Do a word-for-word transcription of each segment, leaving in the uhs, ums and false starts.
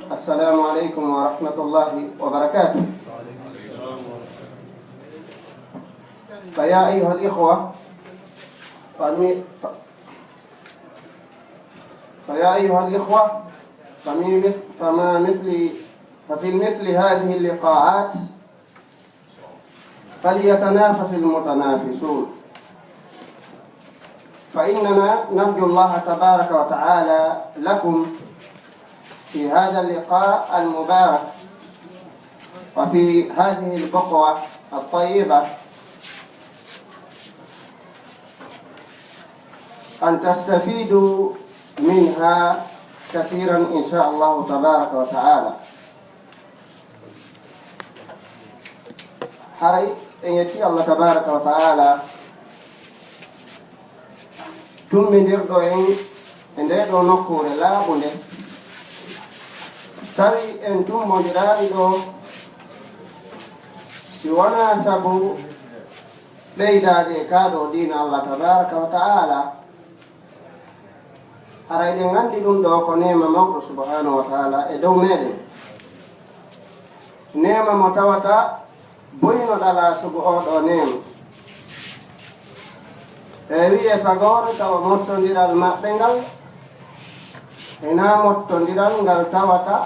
السلام عليكم ورحمة الله وبركاته. فيا أيها الإخوة، فمي-، فيا أيها الإخوة، فمي مث-، فما مثل، ففي مثل هذه اللقاءات فليتنافس المتنافسون، فإننا نرجو الله تبارك وتعالى لكم في هذا اللقاء المبارك وفي هذه البقعة الطيبة أن تستفيدوا منها كثيرا إن شاء الله تبارك وتعالى. Haray en yetti Allah tabaraka wa ta'ala, tummbindirɗo en e ndee ɗoo nokkuure laaɓunde, tawi en tummbondiraali ɗoo si wonaa sabu ɓeydaade e kaa ɗoo diina Allah tabaraka wa ta'ala. Haray eɗen anndi ɗum ɗoo ko neema mawɗo subhanahu wa ta'ala e dow meɗen. Neema mo tawata boyno ɗalaa sugu oo ɗoo neema. E wi'e sagoore tawa mottondiral maɓɓe ngal, hinaa mottondiral ngal tawata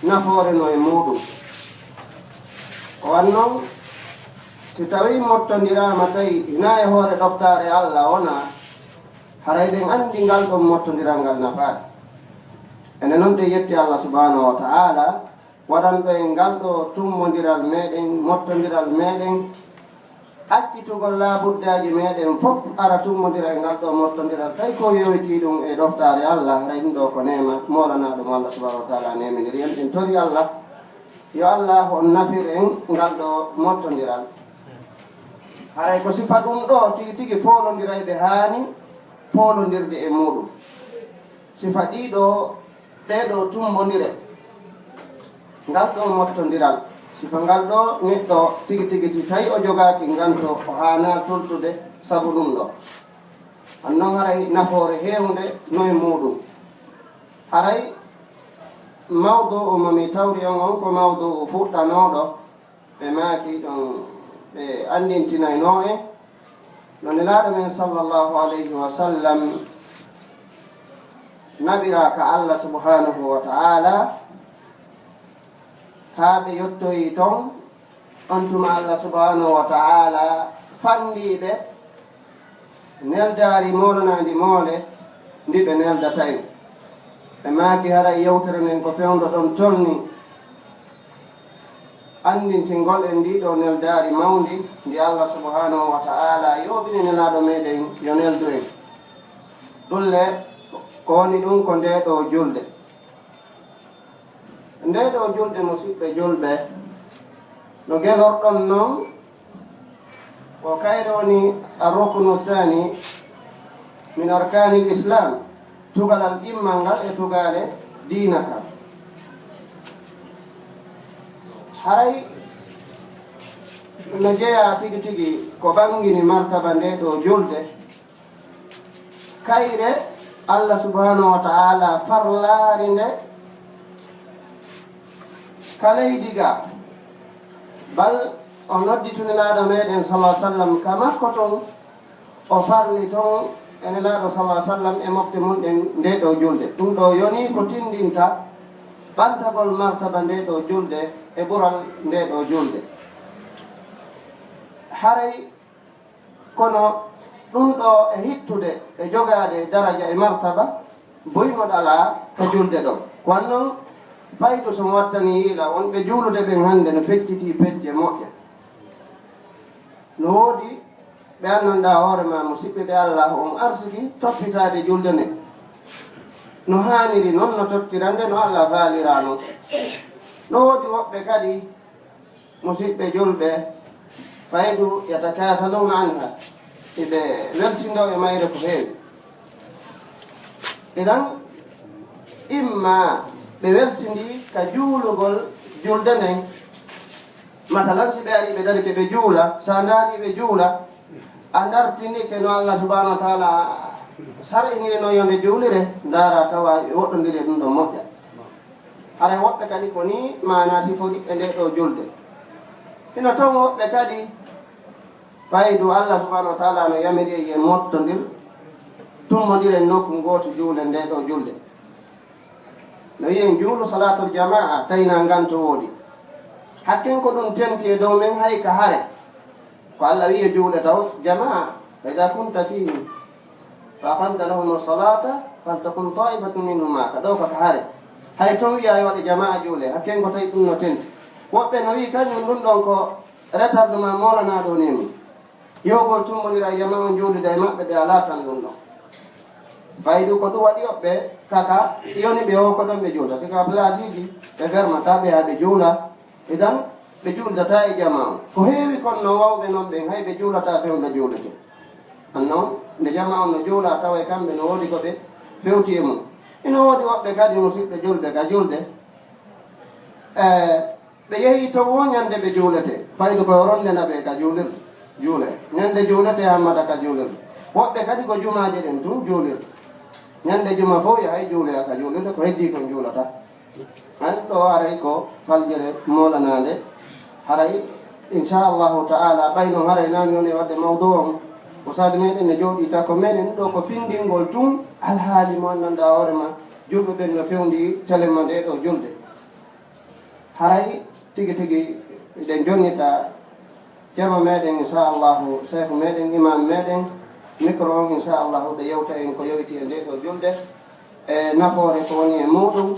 nafoore no e muuɗum. Ko wan non, si tawii mottondiraama tawi hinaa e hoore ɗoftaare Allah wonaa, haray eɗen anndi ngal ɗon mottondiral ngal nafaani. Ene non ɗen yetti Allah subhanahu wa ta'ala, waɗanɗo en ngal ɗoo tummbondiral meɗen, mottondiral meɗen, accitugol laabuddaaji meɗen fof ara tummbondira e ngal ɗoo mottondiral, tawi ko yowitii ɗum e ɗoftaare Allah, haray ɗum ɗoo ko neema moolanaaɗo mo Allah subhanahu wa ta'ala neeminiri en. En tori Allah, yo Allah on nafir en ngal ɗoo mottondiral. Haray ko sifa ɗum ɗoo tigi tigi foolondirayɓe haani foolondirde e muuɗum. Sifa ɗii ɗoo, ɗee ɗoo tummbondire, ngal ɗoo mottondiral, sifa ngal ɗoo neɗɗo tigi tigi, si tawi o jogaaki nganto, o haanaa toltude sabu ɗum ɗoo. An non haray nafoore heewnde no e muuɗum. Haray mawdu'u mo mi tawri on on ko mawdu'u fuɗɗanooɗo, ɓe maaki ɗon, ɓe anndintinaynoo en no Nelaaɗo men sallallahu alayhi wa sallam naɓiraa ka Allah subhanahu wa ta'ala, haa ɓe yottoyi ton, on tuma Allah subhanahu wa ta'ala fanndii ɓe neldaari moolanaandi moole ndi ɓe neldata en. Ɓe maaki haray yewtere nden ko fewndo ɗon tolni anndintingol en ndii ɗoo neldaari mawndi ndi Allah subhanahu wa ta'ala yooɓini Nelaaɗo meɗen yo neldu en. Ɗum le ko woni ɗum ko ndee ɗoo julde. Ndee ɗoo julde, musiɓɓe julɓe, no gelorɗon non, ko kayre woni ar-ruknu thani min arkanil Islam, tugalal ɗimmal ngal e tugaale diina kan. Haray no jeyaa tigi tigi ko ɓangini martaba ndee ɗoo julde, kayre Allah subhanahu wa ta'ala farlaari nde ka leydi ga, bal o nodditu Nelaaɗo meɗen sallallahu alaihi wasallam ka makko ton, o farli ton e Nelaaɗo sallallahu alaihi wasallam e mofte mun ɗen ndee ɗoo julde. Ɗum ɗoo yonii ko tindinta ɓantagol martaba ndee ɗoo julde e ɓural ndee ɗoo julde. Haray kono ɗum ɗoo e hittude e jogaade daraja e martaba, boy mo ɗalaa ka julde ɗoo. Ko wan non faydu so mo wattani yiila wonɓe juulude ɓen hannde no feccitii pecce moƴƴe. No woodi ɓe anndanɗaa hoore maa, musiɓɓe ɓe Allah on arsiki toppitaade julde nde no haaniri non, no tottirande no Allah faaliraa non. No woodi woɓɓe kadi, musiɓɓe julɓe, faydu yatakasaluna anha, iɓe welsindoo e mayre ko heewi. Idan, imma ɓe welsindii ka juulugol julde nden, masalan, si ɓe arii ɓe darike ɓe juula, so a ndaarii ɓe juula, a dartinike no Allah subhanahu wa ta'ala sar'iniri non yo nde juulire, ndaaraa tawa ɓe woɗɗondiri e ɗum ɗon moƴƴa. Haray woɓɓe kadi ko nii maanaa sifori e ndee ɗoo julde. Hino ton woɓɓe kadi, faydu Allah subhanahu wa taala no yamiri en yen mottondir, tummondiren nokku gooto juulen ndee ɗoo julde. No wi'en juulu salaatul jamaa, tawi na nganto woodi. Hakken ko ɗum tenti e dow men hay ka hare. Ko Allah wi'i juule taw jamaa, fa idaa kunta fiihim fa aqamta lahumu salaata faltakun taa'ifatun minhum ma'aka. Ɗoo ko ka hare. Hay ton wi'aay waɗe jamaa juule, hakken ko tawi ɗum no tenti. Woɓɓe no wi'i kañum ɗum ɗon ko retardement moolanaaɗo ni mum. Yogol tummbondira e jamaa on juulude e maɓɓe, ɓe alaa tan ɗum ɗon. Faydu ko ɗum waɗi woɓɓe kaka yoni ɓe o ko ɗon ɓe juulta. Si ka place ji ɓe fermata ɓe haa ɓe juula. Idan ɓe juuldataa e jamaa on. Ko heewi kon no wawɓe non ɓen hay ɓe juulataa fewndo juulete. Annon nde jamaa on no juula tawa e kamɓe no woodi ko ɓe fewti e mum. Ino woodi woɓɓe kadi musiɓɓe julɓe ka julde. E, ɓe yehi to wo ñande ɓe juulete. Faydu ko ronde na ɓe ka juulirde. Juule. Ñande juulete hammata ka juulirde. Woɓɓe kadi ko jumaaje ɗen tun juulirde. Ñande juma fof yahay juule ka juulirde ko heddi kon juulata. An ɗo haray ko faljere moolanaande. Haray, inchallahu ta'ala, ɓay non haray nani on e wadde mawdu on. Ko saadi meɗen ne jooɗi ta ko meɗen ɗo ko findingol tun alhaali mo anndanɗaa hoore ma. Julɓe ɓen no fewndi telema nde ɗo julde. Haray tigi tigi eɗen jonnita ceerno meɗen, inchallahu, seeku meɗen, imam meɗen, micro on, inchallahu, ɓe yewta en ko yowiti e nde ɗo julde, e nafoore ko woni e muɗum.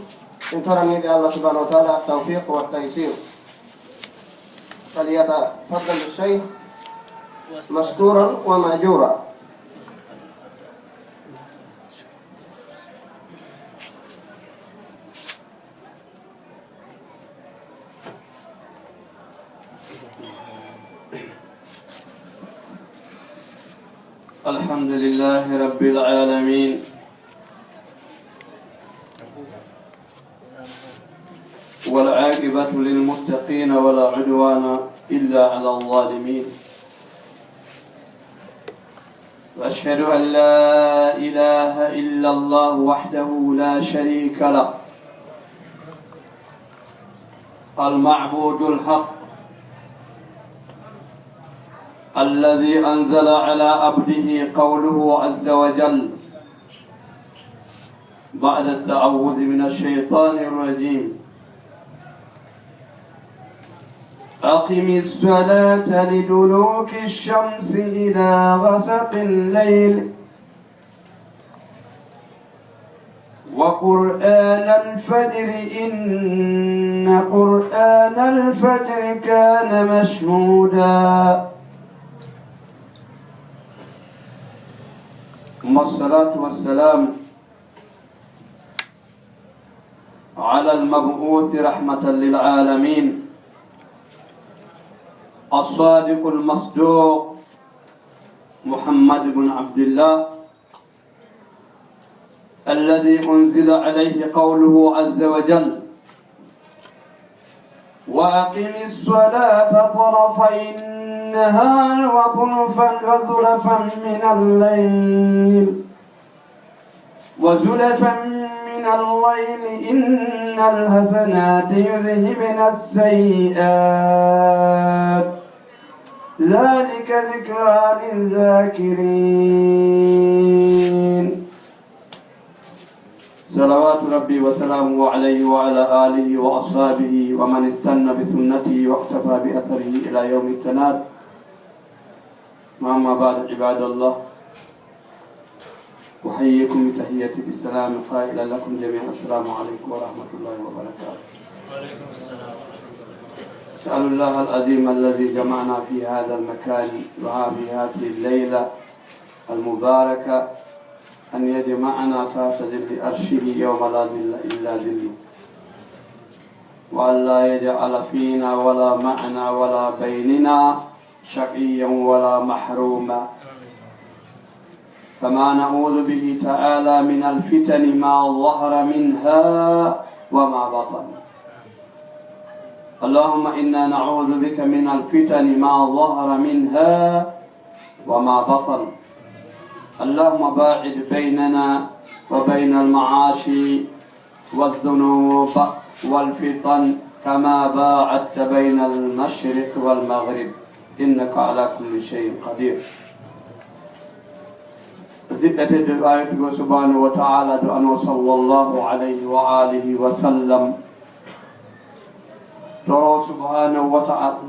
En toraniɓe Allah subhanahu wa taala tawfiq wa taysir. فليتفضل الشيخ مشكورا ومأجورا. الحمد لله رب العالمين، والعاقبة للمتقين، ولا عدوان إلا على الظالمين. وأشهد أن لا إله إلا الله وحده لا شريك له، المعبود الحق، الذي أنزل على عبده قوله عز وجل، بعد التعوذ من الشيطان الرجيم. أقم الصلاة لدلوك الشمس إلى غسق الليل وقرآن الفجر إن قرآن الفجر كان مشهودا. ثم الصلاة والسلام على المبعوث رحمة للعالمين، الصادق المصدوق، محمد بن عبد الله، الذي أنزل عليه قوله عز وجل: وأقم الصلاة طرفي النهار وزلفا، وزلفا من الليل، وزلفا من الليل إن الحسنات يذهبن السيئات، ذلك ذكرى للذاكرين. صلوات ربي وسلامه عليه وعلى آله وأصحابه ومن استن بسنته واقتفى بأثره إلى يوم التناد. أما بعد، عباد الله، أحييكم بتحية الإسلام قائلا لكم جميعا: السلام عليكم ورحمة الله وبركاته. أسأل الله العظيم الذي جمعنا في هذا المكان وفي هذه الليلة المباركة أن يجمعنا تحت ظل عرشه يوم لا ظل إلا ظله، وأن لا يجعل فينا ولا معنا ولا بيننا شقيا ولا محروما. كما نعوذ به تعالى من الفتن ما ظهر منها وما بطن. اللهم إنا نعوذ بك من الفتن ما ظهر منها وما بطن. اللهم باعد بيننا وبين المعاصي والذنوب. والفتن كما باعدت بين المشرق والمغرب إنك على كل شيء قدير. Ziɗɗete de ɓaaytugo subhanahu wa ta'ala, do ano sallallahu alayhi wa alihi wa sallam. Toro subhanahu wa ta'ala,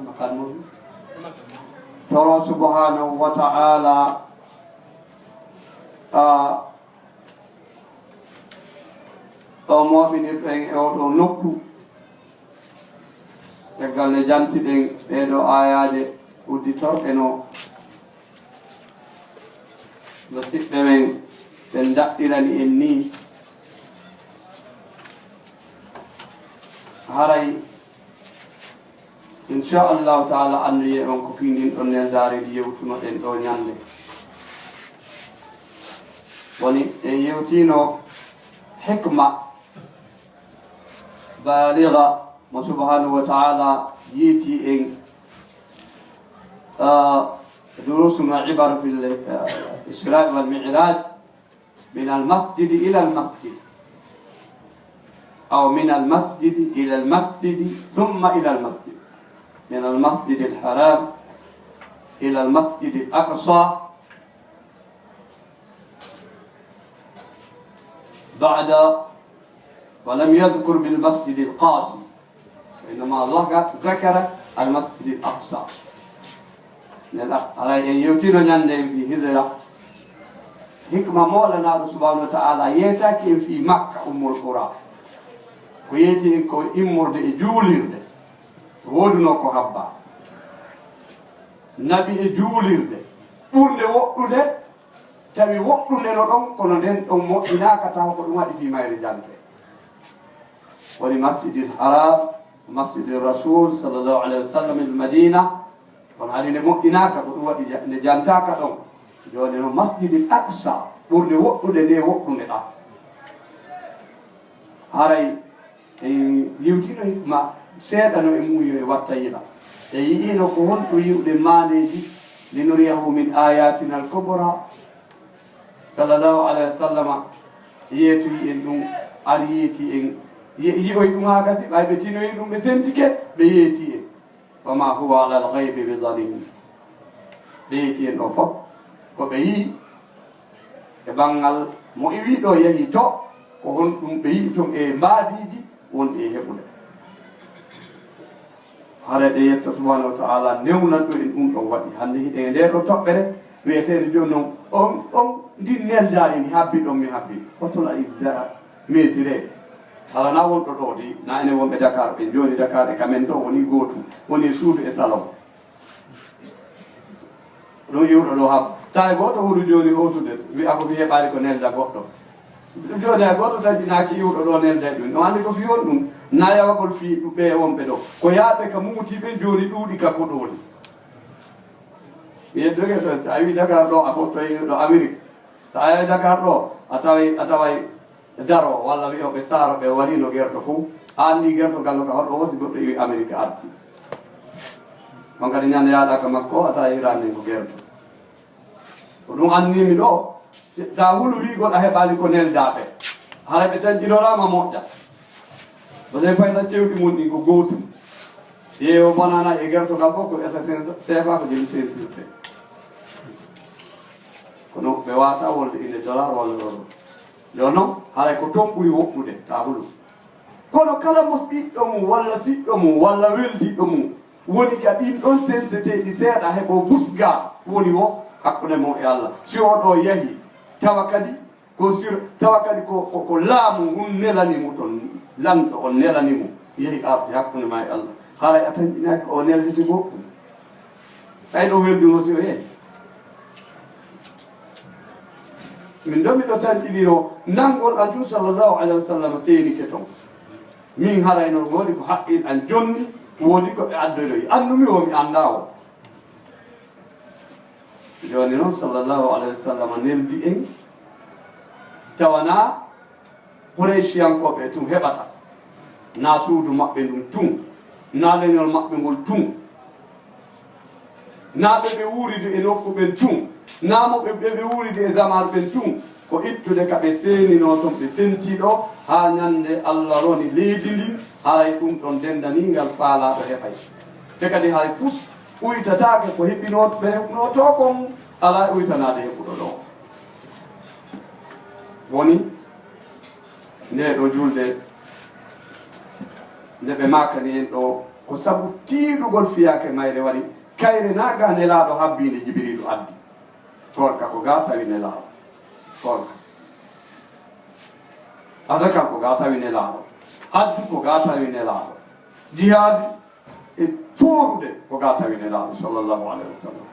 toro subhanahu wa ta'ala, a, o mooɓinirɗo en e oɗo nokku. Caggal nde jantiɗen ɗee ɗoo aayaaje udditorɗe no, no siɓɓe men ɓe ndaɗɗirani en nii, haray, inchallahu taala, annuyee on ko fii ndin ɗon neldaari ndi yewtunoɗen ɗoo ñannde. Woni en yewtiino hikma baaliga mo subhanahu wa ta'ala yeeti en, ah, durusun wa ibar fil, ah, Isra wal Mi'raj, min al masjid ila al masjid, aw min al masjid ila al masjid, thumma ila al masjid, min al masjid al haram ila al masjid al aqsa, بعد ولم يذكر بالمسجد القاصي، وإنما ذكر المسجد الأقصى. Nela, haray en yewtiino ñannde en fii hijra. Hikma Mawlanaaɗo subhanahu wa ta'ala yeetaaki en fii Makka Ummul Qura. Ko yeeti en ko immorde e juulirde. Woodunoo ko habbaa. Naɓi e juulirde ɓurnde woɗɗude, tawi woɗɗunde no ɗon, kono nden ɗon moƴƴinaaka, tawa ko ɗum waɗi fii mayre jante. Woni Masjidil Haram, Masjidil Rasul sallallahu alayhi wa sallam il Madina, kono hari nde moƴƴinaaka, ko ɗum waɗi ja-, nde jantaaka ɗon. Jooni no Masjidil Aqsa, ɓurnde woɗɗude nde woɗɗunde ɗaa. Haray en yewtiino hikma seeɗa no e muuyo e watta yila. En yi'iino ko honɗum yi'ude maaneeji, linuriyahu min ayatina al kubra. Sallallahu alayhi wa sallama yeetoyi en ɗum, ari yeeti en, yi-, yi'oyi ɗum haa gasi, ɓay ɓe tinoyi ɗum, ɓe sentike, ɓe yeeti en. Wa ma huwa ala al ghaybi bi dhanin. Ɓe yeeti en ɗo fof, ko ɓe yi'i e banngal mo iwi ɗo yahi to, ko honɗum ɓe yi'i ton e mbaadiiji wonɗi e heɓude. Hara ɓe yetta subhanahu wa ta'ala newnan ɗo en ɗum ɗon waɗi. Hannde hiɗen e nder ɗo toɓɓere wi'eteende jooni non, on, on, ndin neldaari ni habbi ɗon mi habbi. Hoto la izzara mesire. Hala na wonɗo ɗo di, na enen wonɓe Dakar ɓen jooni, Dakar e kamen ɗo woni gootum, woni e suudu e salon. Ɗum iwɗo ɗo hab. Tawi gooto wuro jooni hoosude, wi'a ko mi heɓaali ko nelda goɗɗo. Jooni hay gooto taƴinaaki iwɗo ɗo nelda e ɗum. No anndi ko fii on ɗum, na yawagol fii ɓe wonɓe ɗo. Ko yaaɓe ka muuti ɓen jooni ɗuuɗi ka koɗooli. Mi yettoke toon, so a wii Dakar ɗo, a fottoyi ɗo Amérique. So a yahi Dakar ɗo, a taway, a taway daro walla wi'oɓe saaro ɓe wariino gerto fof. A anndi gerto gallo ka hoɗo o, si goɗɗo iwi Amérique arti. On kadi ñande yaaɗa ka makko, a tawi hiraani ko gerto. Ko ɗum annimi ɗo, si ta hulu wiigol a heɓaali ko neldaaɓe. Hara ɓe tan ƴiroraama moƴƴa. Wonay fayda cewɗi mum ɗin ko gootum. Yeeyo bonana e gertogal fof ko eta sen seefa ko jeli sen sirte. Kono ɓe waata wolde inde dollar walla euro. Yo non, haray ko toon ɓuri woɗɗude, ta hulu. Kono kala mo ɓiɗɗo mum, walla siɗɗo mum, walla weldiiɗo mum, woni ka ɗin ɗon senseteeɗi seeɗa, heɓo busga, woni wo hakkunde mum e Allah. Si o ɗo yahi, tawa kadi ko sur, tawa kadi ko, ko, ko laamu ngun nelani mo ton, lanɗo on nelani mo, yehi arti hakkunde ma e Allah. Haray a tanƴinaaki o neldete goo. Ɓay ɗo welduno si o yehi. Min ɗo miɗo tanƴiniro nanngol an tun sallallahu alayhi wa sallam seenike ton. Min haray non woodi ko haqqil an jonni, woodi ko ɓe addoyoyi. Annumi wo mi anndaa o. Jooni noon, sallallahu alayhi wa sallam neldi en, tawa na Qurayshiyankooɓe tun heɓata, na suudu maɓɓe ndun tun, na leñol maɓɓe ngol tun, na ɓe ɓe wuuridi e nokku ɓen tun, na mo ɓe, ɓe ɓe wuuridi e zamanu ɓen tun. Ko ittude ka ɓe seeninoo ton, ɓe sentii ɗoo, haa ñande Alla roni leydi ndin, haray ɗum ɗon denndanii ngal faalaaɗo heɓay. Te kadi hay fus uytataake ko heɓinoo, ɓe heɓunoo too kon, alaa e uytanaade heɓuɗo ɗoo. Woni, ndee ɗoo julde, nde ɓe maakani en ɗoo, ko sabu tiiɗugol fiyaake mayre waɗi, kayre naa ga Nelaaɗo habbii nde Jibiriilu addi. Koorka ko ga tawi Nelaaɗo. Koorka. Azaka ko ga tawi Nelaaɗo. Hajju ko ga tawi Nelaaɗo. Jihaadi e foorude ko ga tawi Nelaaɗo, sallallahu alayhi wa sallam.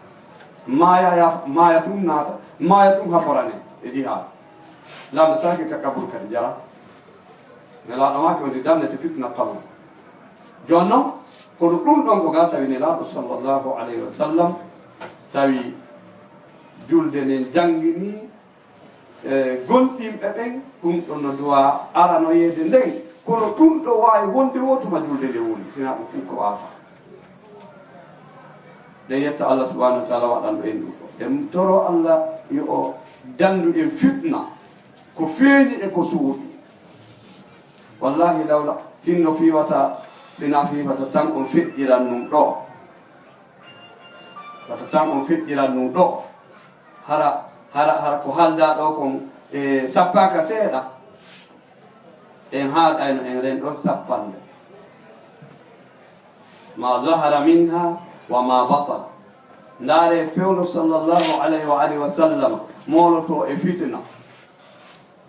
Maaya ya, maaya tun naata, maaya tun haforane e jihaadi. Lanndataake ka kaburu kadi jara. Nelaaɗo maaki woni dannete fitna kaburu. Jooni non, kono ɗum ɗon ko ga tawi Nelaaɗo, sallallahu alayhi wa sallam, tawi julde nden janngini, e, gonɗinɓe ɓen, ɗum ɗon no duwa aranoyeede nden, kono ɗum ɗo waawi wonde wo tuma julde nde woni, sinaa ɗum fof ko waata. Ɗen yetta Allah subhanahu wa taala waɗanɗo en ɗum ɗo. En toro Allah yo o danndu en fitna, ko feeñi e ko suuɗi. Wallahi lawla, sinno fiiwata, sina fiiwata tan on feƴƴiran ɗum ɗo. Wata tan on feƴƴiran ɗum ɗo. Hara, hara, hara ko haaldaa ɗo kon, e, sappaaka seeɗa. En haaɗayno en ren ɗon sappande. Ma zahara minha wa ma batan. Ndaare fewndo sallallahu alayhi wa alihi wa sallam mooloto e fitina.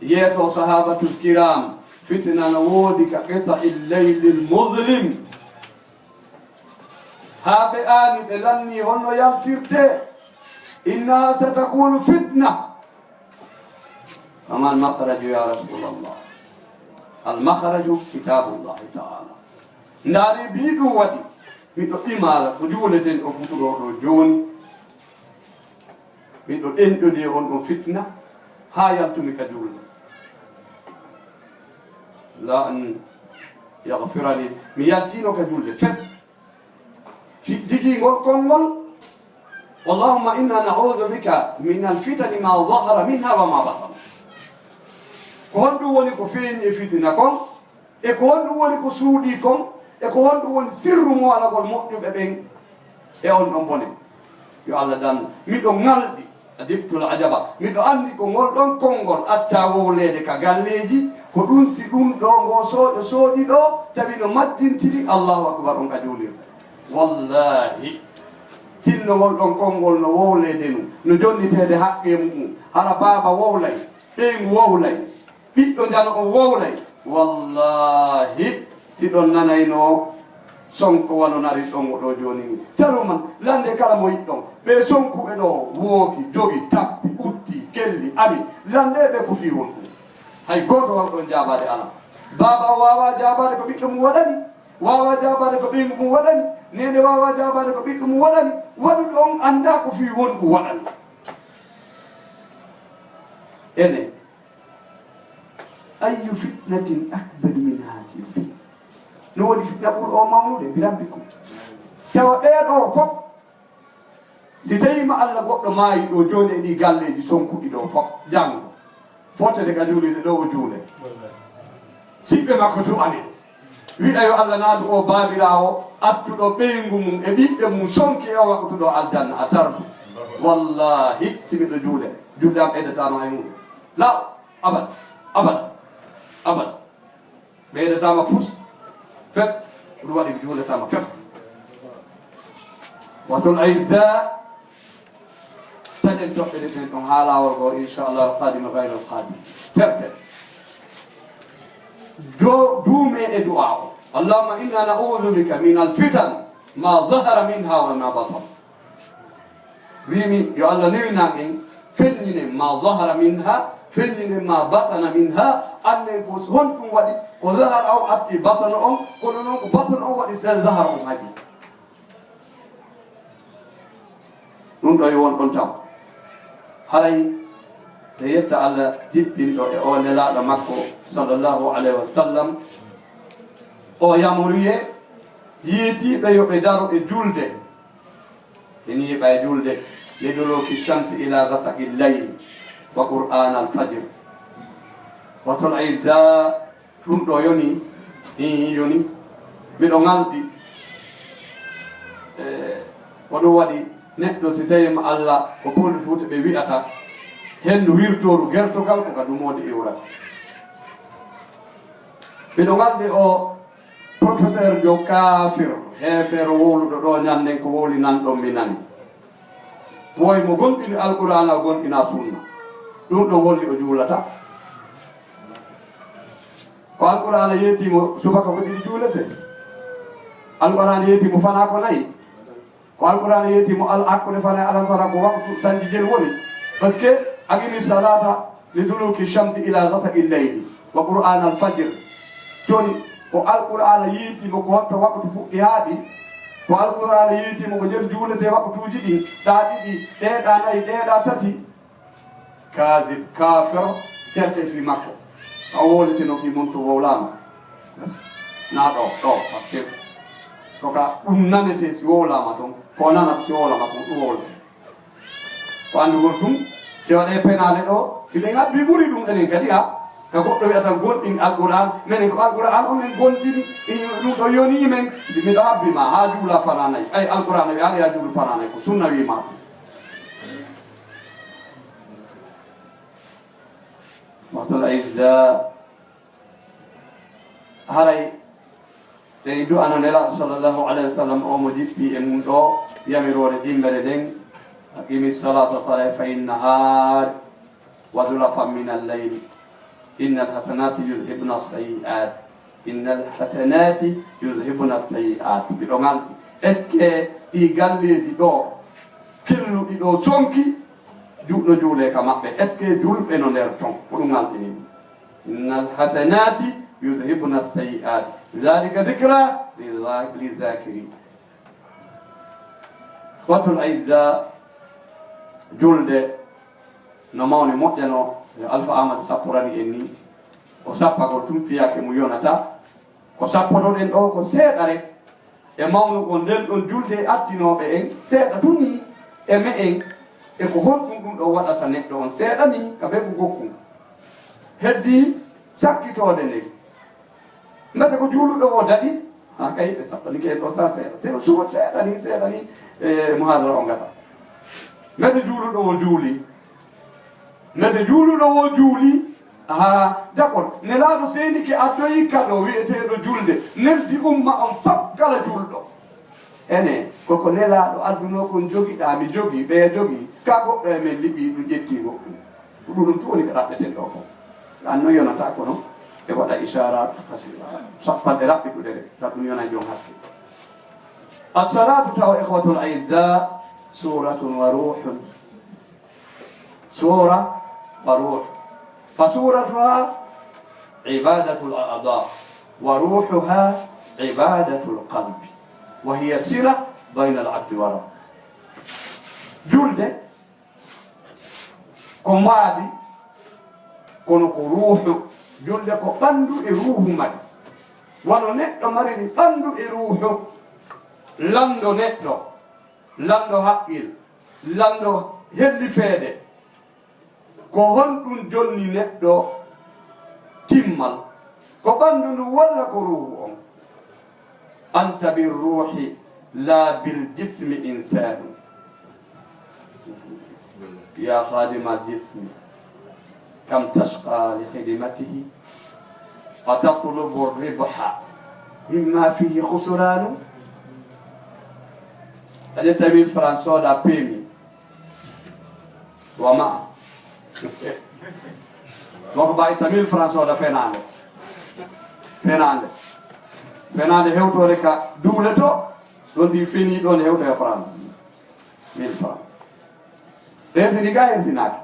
Yeeto sahabatul kiram, fitina no woodi ka qita'il laylil muzlim. Haa ɓe aani, ɓe lanni honno yaltirte. Innaha satakunu fitna. Fama almakhraju ya Rasulallah? Almakhraju kitabullahi taala. Ndaari bi ɗum waɗi, miɗo imaala ko juuleten o futuɗo ɗo jooni. Miɗo ɗenɗoni e on ɗon fitna haa yaltumi ka julde. La an yaghfirani. Mi yaltiino ka julde fes. Fi-, digii ngol konngol, Allahumma inna na'udhu bika min al-fitani ma zahara minha wa ma batan. Ko honɗum woni ko feeñi e fitina kon? E ko honɗum woni ko suuɗii kon? E ko honɗum woni sirru moolagol moƴƴuɓe ɓen e on ɗon bone? Yo Allah dannu. Miɗo ŋalɗi, ajibtul ajaba. Miɗo anndi ko ngol ɗon konngol atta wowleede ka galleeji, ko ɗum si ɗum ɗo ngo sooƴo sooƴi ɗo, tawi no majjintiri Allahu akbar on ka juulirde. Wallahi, sinno ngol ɗon konngol no wowleede nu, no jonniteede haqqee mu'um, hara baaba wowlay, ɓeyngu wowlay, ɓiɗɗo njano on wowlay. Wallahi, si ɗon nanayno sonko wano nari ɗon o ɗo jooni ni. Saluman, lande kala mo yiɗɗon. Ɓe sonkuɓe ɗo wooki, jogi, tappi, utti, kelli, ami. Lande ɓe ko fii won ɗum. Hay gooto wawɗon jaabaade alaa. Baaba o waawaa jaabaade ko ɓiɗɗo mum waɗani. Waawaa jaabaade ko ɓeyngu mum waɗani. Neene waawaa jaabaade ko ɓiɗɗo mum waɗani. Waɗuɗo on anndaa ko fii won ɗum waɗani. Ene. Ayyu fitnatin akbar min hadihi fitna? No woni fitna ɓur o mawnude, mbiran ɓikkon. Tawa ɓee ɗo fof, si tawi ma Allah goɗɗo maayi ɗo jooni e ɗi galleeji sonkuɗi ɗo fof, janngo, fottete ka juulirde ɗo o juule. Siɓɓe makko tu amen. Wi'a yo Allah naadu o baabiraawo, attuɗo ɓeyngu mum e ɓiɓɓe mum sonki e o waɗutuɗo aljanna a tardu. Wallahi, si miɗo juule, julde am ɓeydataama hay huunde. Law, abad, abad, abad. Ɓeydataama fus, fes, ko ɗum waɗi mi juulataama fes. Watul izza, taƴen toɓɓe ɗe ɗen ɗon haa laawol goo, inchallah, alqadima gayno alqadim. Terɗe. Do, duume e du'a o. Allahumma inna na'udhu bika min alfitan ma zahara minha wa ma batan. Wiimi, yo Allah newinaa en, feññinen ma zahara minha, feññinen ma batana minha, annden ko honɗum waɗi, ko zahara on atti batana on, kono noon ko batana on waɗi zahara on haji. Ɗum ɗo e won ɗon taw. Haray, e yetta Allah jippinɗo e o nelaaɗo makko, sallallahu alayhi wa sallam, o yamoriye yiitiiɓe yo ɓe daro e julde. Ɓe niiɓa e julde, li duluki shamsi ila gasaqi layl. Wa Qur'an al-fajr. Watul izza, ɗum ɗo yoni, ii, yoni. Miɗo ŋalɗi. E, ko ɗum waɗi neɗɗo, si tawii ma Allah, ko Pulfulde ɓe wi'ata, henndu wirtooru gertogal, ko ka dumoode iwrata. Miɗo ŋalɗi o professeur jo kafir, heefeero wowluɗo ɗo ñanden ko wowli nan ɗon mi nani. Woy mo gomɗini Alqur'aana, o gomɗina sunna. Ɗum ɗon holli o juulata. Ko Alqur'aana yeeti mo subaka ko ɗiɗi juulete. Alqur'aana yeeti mo fanaa ko nayi. Ko Alqur'aana yeeti mo al hakkunde fanaa alam tara ko waktu sanji jel woni. Parce que aqimi salata li duluki shamsi ila ghasaqi llayli wa Qur'an al fajr. Jooni ko Alqur'aana yiiti mo ko honto waktu fuɗɗi haaɗi. Ko Alqur'aana yiiti mo ko nder juulete waktuuji ɗin, ɗaa ɗiɗi, ɗee ɗaa nayi, ɗee ɗaa tati. Kaazib, kaafiro, terte fii makko. A wowleteno fii mun to wowlaama. Na ɗo, ɗo, parce que ko ka ɗum nanete si wowlaama ton, ko nanata si wowlaama kon ɗum wowlete. Ko anndugol tun, si waɗee penaale ɗo, hiɗen habbi ɓuri ɗum enen kadi, a, ka goɗɗo wi'ata gonɗin Alqur'aan, menen ko Alqur'aan on men gonɗini, i, ɗum ɗo yonii men, miɗo habbi ma, haa juula fanaa nay. Ay, Alqur'aan wi'aali yaa juulu fanaa nay, ko sunna wii ma. Watul izza. Haray ɓe du'ano Nelaaɗo sallallahu alayhi wa sallam, o mo jippii e mum ɗo, yamiroore ɗimmere nden, aqimi salata tarafa innahaari wa zulafan min al-layli, inna al-hasanati yuzhibna as-sayyi'at, inna al-hasanati yuzhibna as-sayyi'at. Miɗo ŋalɗi. Ekke ɗi galleeji ɗo, kelluɗi ɗo sonki, juuɗo juulee ka maɓɓe. Est-ce que julɓe no nder ton? Ko ɗum ŋalɗini ɗum. Inna al-hasanati yuzhibna as-sayyi'at. Dhalika dhikra lil-, liz-zakirin. Watul izza, julde no mawni moƴƴano, no Alfa Ahmad sappurani en ni. O sappagol tun fiyaake mo yonata. Ko sappotoɗen ɗo ko seeɗa rek. E mawnugol nden ɗon julde e attinooɓe en, seeɗa tun ni e me'en, e ko honɗum ɗum ɗon waɗata neɗɗo on seeɗa ni ka ɓe ko gokkun. Heddii sakkitoode nden. Mbete ko juuluɗo o daɗi? Haa kay ɓe saɓɓanike en ɗo saa seeɗa. Te o suwot seeɗa ni, seeɗa ni, e muhaadara o ngasa. Mbete juuluɗo o juuli? Mbete juuluɗo o juuli? Haa, d'accord. Nelaaɗo seenike addoyi kado wi'eteeɗo julde, neldi umma on fof kala juulɗo. Ene, koko Nelaaɗo addunoo kon jogiɗaa, mi jogii, ɓeya jogii, ka goɗɗo e men liɓii ɗum, ƴettii goɗɗum. Ko ɗum ɗum tun woni ko raɓɓeten ɗo kon. An non yonata kono e waɗa ishaara hasira. Sappanɗe raɓɓiɗuɗe ɗe, ka ɗum yona e jom hakke. As-salaatu tawa, ikhwatul a'izza, suuratun wa ruuhun. Suura wa ruuh. Fa suuratuha ibadatul a'da, wa ruuhuha ibadatul qalbi, wa hiya sila bayna al-abdi wa rabbi. Julde ko mbaadi, kono ko ruuhu. Julde ko ɓanndu e ruuhu mari. Wano neɗɗo mariri ɓanndu e ruuhu, lanndo neɗɗo, lanndo haqqil, lanndo hellifeede. Ko honɗum jonni neɗɗo timmal? Ko ɓanndu ndu walla ko ruuhu on? Anta bir ruuhi la bil jismi insanu. Ya khadimal jismi, kam tashqa li khidmatihi, a tatlubu ribha mimma fihi khusranu. A ƴetta mille francs sooda peemi. Wa ma. Woko ba itta mille francs sooda fenaande. Fenaande. Fenaande hewtoore ka duule to, ɗon ɗi feni ɗon hewto e France. Mille francs. Hesini ga hesinaaki.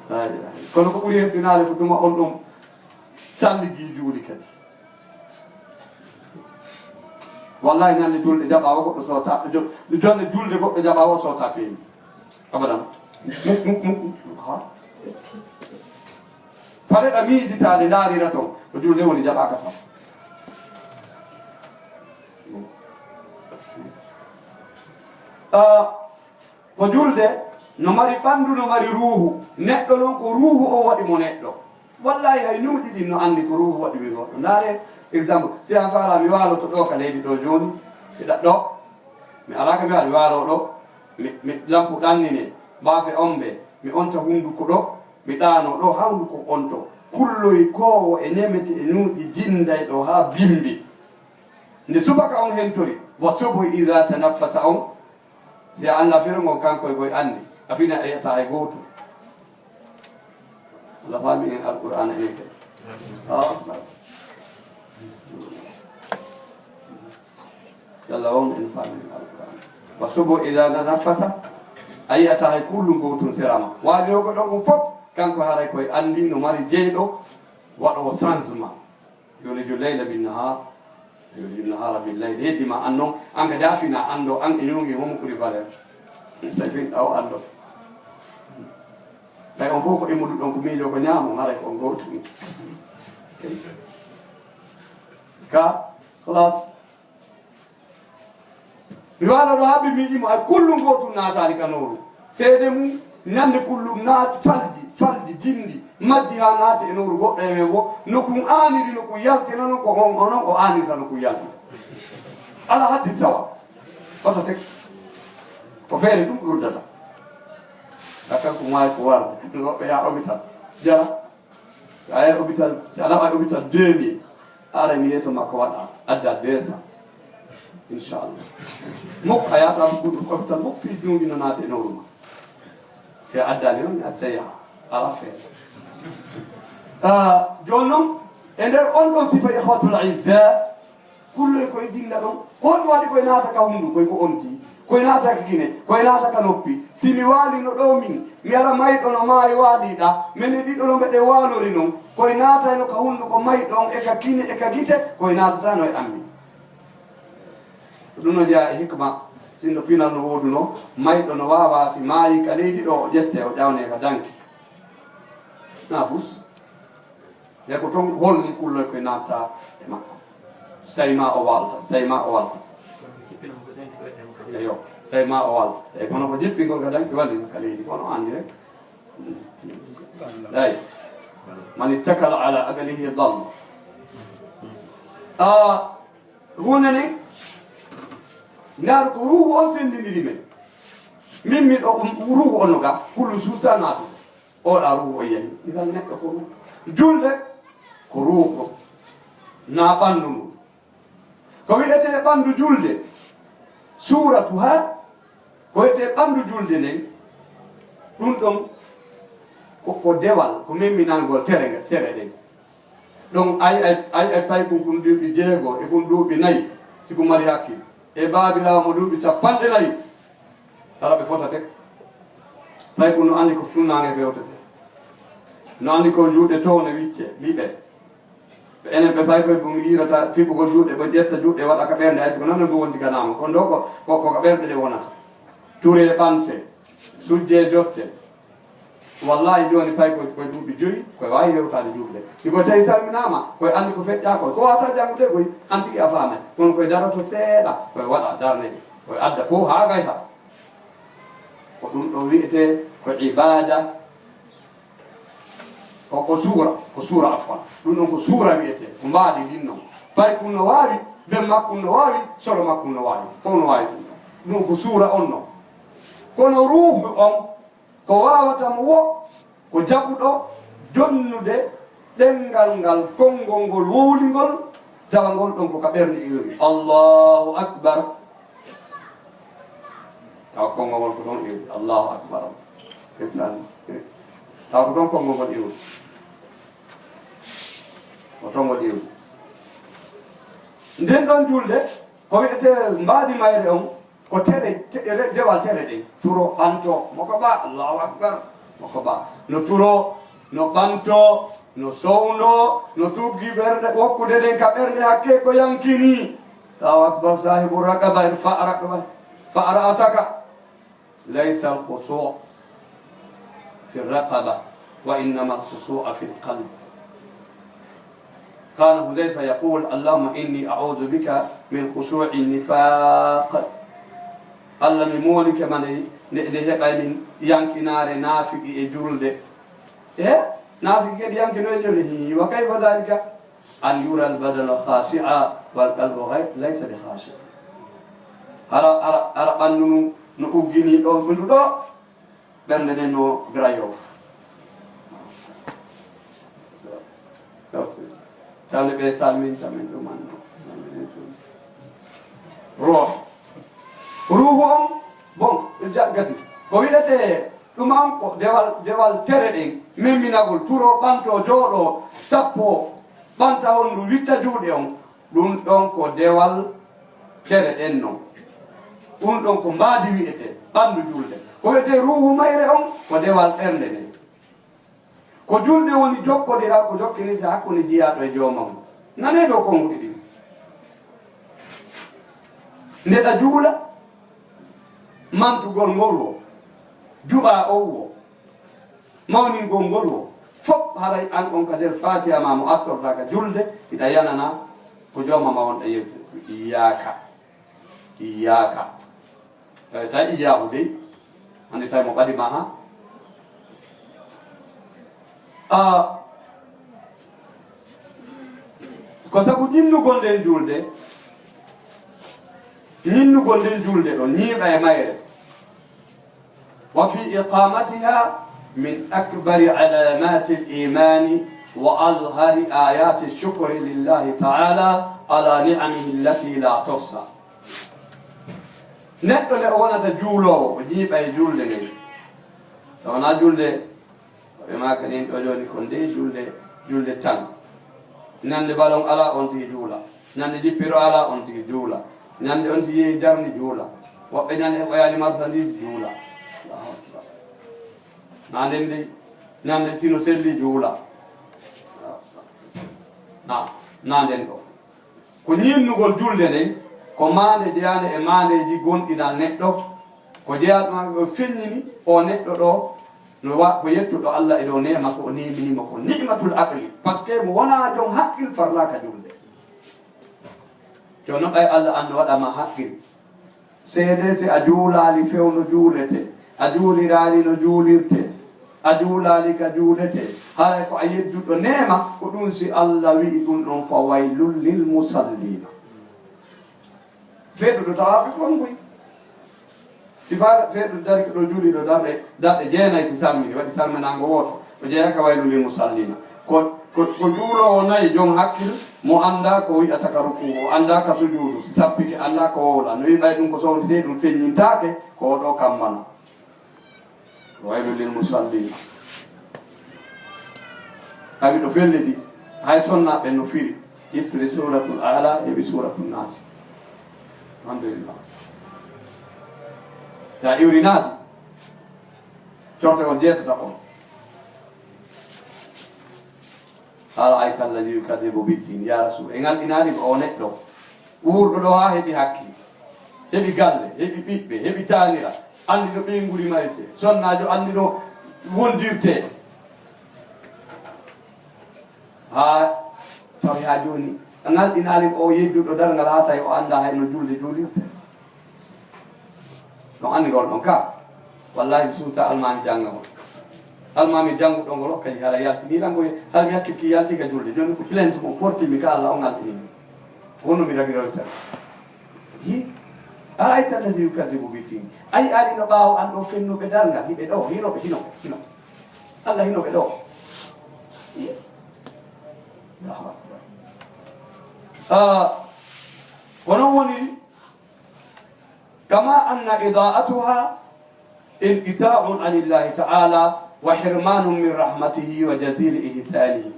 Ay, ay. Kono ko ɓuri hesinaade ko tuma on ɗum salligi juuli kadi. Wallahi ñande julde jaɓa o goɗɗo soota, jo-, jonde julde goɗɗo jaɓa o soota peeni. Abadan. Muk, muk, muk, muk. Ha? Fale ɗa miijitaade ndaarira ton, ko julde woni jaɓaaka tan. Ah, ko julde No mari ɓanndu, no mari ruuhu. Neɗɗo noon ko ruuhu on waɗi mo neɗɗo. Wallahi hay ñuuɗi ɗin no anndi ko ruuhu waɗi mi goɗɗo. Ndaare exemple, si an faala mi waaloto ɗo ka leydi ɗo jooni, mi ɗaɗɗo, mi alaa ka mi waali waalo ɗo, mi, mi lampu ɗannine, baafe ombe, mi onta hunnduko ɗo, mi ɗaano ɗo haa hunnduko onto. Kulloy koowo e ñemete e ñuuɗi jinday ɗo haa bimbi. Nde subaka on hentori, wa subhi iza tanaffasa on, si a anndaa firo ngon kanko e koye anndi, a fina a yi'ataa hay gooto. Allah faami en Alqur'aana enen kadi. Allahu Akbar. Yalla on en faami en Alqur'aana. Wa subhi iza tanaffasa, a yi'ataa hay kullum gootun sera ma. Waali o ko ɗon ko fof, kanko haray koye anndi no mari jeyɗo, waɗoowo changement. Yuliju leyla bin nahar, yuliju nahara bil leyla. Heddi ma an noon, an kadi a fina anndo, an e ñuugi homo ɓuri valeur. Sai fin ɗaw anndo. Tawi on fof ko immudu ɗon ko miijo ko ñaamo, haray ko on gootum. Ka, khalas. Mi waala ɗo haɓɓi miijo mum, hay kullum gootum naataali ka nooru. Seede mum, ñande kullum naat-, falji, falji, jinndi, majji haa naati e nooru goɗɗo e men wo. No kun aaniri, no kun yaltina, non ko on, onon o aanirta no kun yaltina. Alaa hatti sawa. Oto tek. Ko feere ɗum ɓurdata. Ka kanko maayi ko warde. Woɓɓe yaa hôpital. Jara. A yahi hôpital, si a naɓay hôpital deux mille, ara mi yeeto makko waɗa, adda deux cents. Inchallah. Mukk a yahata hôpital mukk fii juuɗi no naati e nooru ma. Si a addaali noon, mi adda yaha. Ala feere. Ah, jooni noon, e nder on ɗon sifa, ikhwatul izza, kulloy koye dilla ɗon. Ko honɗum waɗi koye naata ka hunndu, koye ko onti, koye naata ka kine, koye naata ka noppi? Si mi waalino ɗo min, mi ara mayɗo no maayi waaliɗa, men e ɗiɗo no mbeɗe waalori non, koye naatayno ka hunndu ko mayɗo on e ka kine e ka gite, koye naatatano e ammi. Ɗum no jeyaa e hikma, sinno pinal no wooduno, mayɗo no waawa si maayi ka leydi ɗo, o ƴette, o ƴawne ka danki. Na fus. E ko toon holni kulloy koye natta e makko. So tawi ma o walta, so tawi ma o walta. Eyo, so tawi ma o walta. Eyi, kono ko jippingol ka danki walli ka leydi, kono anndi rek. Eyi. Man ittakala ala aqlihi dalla. Ah, huunde nden, ndaar ko ruuhu on senndindiri men. Min miɗo, ruuhu on no ga, kullu suuta naatude. Oɗa ruuhu o yehi. Idan neɗɗo ko ruuhu. Julde ko ruuhu. Na ɓanndu ndu. Ko wi'etee ɓanndu julde. Suuratu ha. Ko wi'etee ɓanndu julde nden. Ɗum ɗon ko, ko dewal, ko memminangol tere, tere ɗen. Ɗon ay, ay, ay, ay paykun kun duuɓi jeego, e kun duuɓi nayi, si kun mari hakkil. E baabiraawo mo duuɓi cappanɗe nayi, kala ɓe fota tek. Paykun no anndi ko funnaange fewtete. No anndi ko juuɗe towne wicce, liɓe. Ɓe enen ɓe paykoy ɗum yiirata fiɓugol juuɗe, ɓe ƴetta juuɗe waɗa ka ɓernde, hay si ko non ɗum wondi ganaama. Kono ɗo ko, ko, ko ka ɓernde ɗe wonata. Ture ɓante, sujje jotte. Wallahi, jooni tawi ko, ko duuɓi joyi, ko waawi hewtaade juulde. Si ko tawi salminaama, ko anndi ko feƴƴaa ko. Ko wata janngude koy, an tigi a faamay. Kono koye daroto seeɗa, koye waɗa darnde, koye adda fof haa gaysa. Ko ɗum ɗo wi'etee ko ibaada. Ko, ko suura, ko suura afwan. Ɗum ɗon ko suura wi'etee, ko mbaadi ndin non. Paykun no waawi, ben makkun no waawi, soro makkun no waawi. Fof no waawi ɗum ɗon. Ɗum ko suura on non. Kono ruuhu on, ko waawata mo wo, ko jaɓuɗo jonnude ɗemngal ngal, konngol ngol wowlingol, tawa ngol ɗon ko ka ɓernde iwri. Allahu Akbar. Tawa konngol ngol ko ɗon iwri. Allahu Akbar. Ndeysaan. Tawa ko ɗon konngol ngol iwri. Ko ɗon ngol iwri. Nden ɗon julde, ko wi'etee mbaadi mayre on, ko tere, te-, re-, dewal tere ɗen. Turo, ɓanto, mo ko ba, Allahu Akbar, mo ko ba. No turo, no ɓanto, no sowndo, no tuggi ɓernde, wokkude ɗen ka ɓernde hakke ko yankini. Allahu Akbar, sahibu raqaba, irfa raqaba, fa ra'saka. ليس الخشوع في الرقبة، وإنما الخشوع في القلب. كان حذيفة يقول: اللهم إني أعوذ بك من خشوع النفاق. Allah mi moolike ma nde, nde, nde heɓay min yankinaare naafiki e julde. E naafiki kadi yankino e julde. Hi, wa kayfa dhalika? An yura al badana khashi'a wal qalbu ghayr, laysa bi khashi'. Hara, hara, hara ɓanndu ndu no uggini ɗo, ɓundu ɗo, ɓernde nden no Grand Yoff. Tawde ɓe salminta min ɗum anno. Ruuhu. Ruuhu on, bon, ja-, gasi. Ko wi'etee ɗum an ko dewal, dewal tere ɗen, memminagol, turo, ɓanto, jooɗo, sappo, ɓanta honndu, witta juuɗe on. Ɗum ɗon ko dewal tere ɗen non. Ɗum ɗon ko mbaadi wi'etee, ɓanndu julde. Ko wi'etee ruuhu mayre on, ko dewal ɓernde nden. Ko julde woni jokkondiral ko jokkinirta hakkunde jiyaaɗo e joomam. Nanee dow konnguɗi ɗin. Nde ɗa juula, mantugol ngol wo, du'a on wo, mawningol ngol wo, fof haray an on ka nder Faatiha ma mo artorɗa ka julde, hiɗa yanana ko joomam ma wonɗa yewtude. Iyyaka. Iyyaka. Tawi, tawi iyyaahu dey, hannde tawi mo ɓadi ma ha. A, ko sabu ñinnugol nden julde, ñinnugol nden julde ɗon, ñiiɓa e mayre. Wa fi iqamatiha min akbari alamati al-imani wa azhari ayati shukri lillahi ta'ala ala ni'amihi allati la tuhsa. Neɗɗo nde o wonata juuloowo, o jiiɓa e julde nden. Taw wonaa julde, ɓe maaka nin ɗo jooni ko nde julde, julde tan. Ñande balon alaa on tigi juula. Ñande jippiro alaa on tigi juula. Ñande on tigi yehi jarni juula. Woɓɓe ñande heɓoyaani marchandise juula. Allahu akbar. Na nden de, ñande sino selli juula. Na, na nden ɗo. Ko ñiinnugol julde nden, ko maande jeyaande e maandeeji gonɗinal neɗɗo, ko jeyaa ɗum o feññini o neɗɗo ɗo, no wa-, ko yettuɗo Allah e dow neema ko o neemini mo ko ni'matul aqli. Parce que mo wonaa jom haqqil farlaaka julde. Jooni noon ɓay Allah an no waɗa ma haqqil. Seedee si a juulaali few no juuletee, a juuliraali no juulirtee, a juulaali ka juuletee, haray ko a yedduɗo neema, ko ɗum si Allah wi'i ɗum ɗon fa waylun lil musalliina. Feetuɗo tawaaɓe konnguy. Si faa feetuɗo dari ko ɗo juuliɗo darɗe, darɗe jeenay si salmini, waɗi salminaango wooto. O jeyaa ka waylun lil musalliina. Ko, ko, ko juuloowo nayi, jom hakkil, mo anndaa ko wi'ata ka rukuu, o anndaa ka sujuudu, si sappike anndaa ko wowla. No wi'i ɓay ɗum ko sowndetee, ɗum feññintaake, ko o ɗo kammbana. Waylun lil musalliina. Tawi ɗo felliti, hay sonnaaɓe no firi, ittiri Suuratul A'laa, heɓi Suuratul Naasi. Alhamdulillah. Sa iwri Naasi, corte on jeetata on. Ara'ayta alladhi yukadhdhibu bid-din. Ya Rasul, en ngalɗinaali ko o neɗɗo wuurɗo ɗo haa heɓi hakkil, heɓi galle, heɓi ɓiɓɓe, heɓi taanira, anndi no ɓeyngu rimirtee, sonnaajo anndi no wondirtee. Haa tawi haa jooni, a ngalɗinaali ko o yedduɗo darngal haa tawi o anndaa hay no julde juulirtee. No anndi ngol ɗon ka. Wallahi, mi suuta almaami jannga on. Almaami jannguɗo ngol kadi hara yaltini lan ko, hara mi hakkil ki yalti ka julde. Jooni ko plainte mo porti mi ka Allah, o ngalɗini mi. Wonno mi ragiroy tan. Hi. Ara'ayta alladhi yukadhdhibu bid-din. A yi'aali no ɓaawo an ɗo fennuɓe darngal, hiɓe ɗo, hinoɓe, hinoɓe, hinoɓe. Allah hinoɓe ɗo. Hi. Allahu akbar. Ah, ko non woni Kama anna idaa'ataha inqitaa'un anillahi ta'ala wa hirmaanun min rahmatihi wa jaziili ihsaanihi.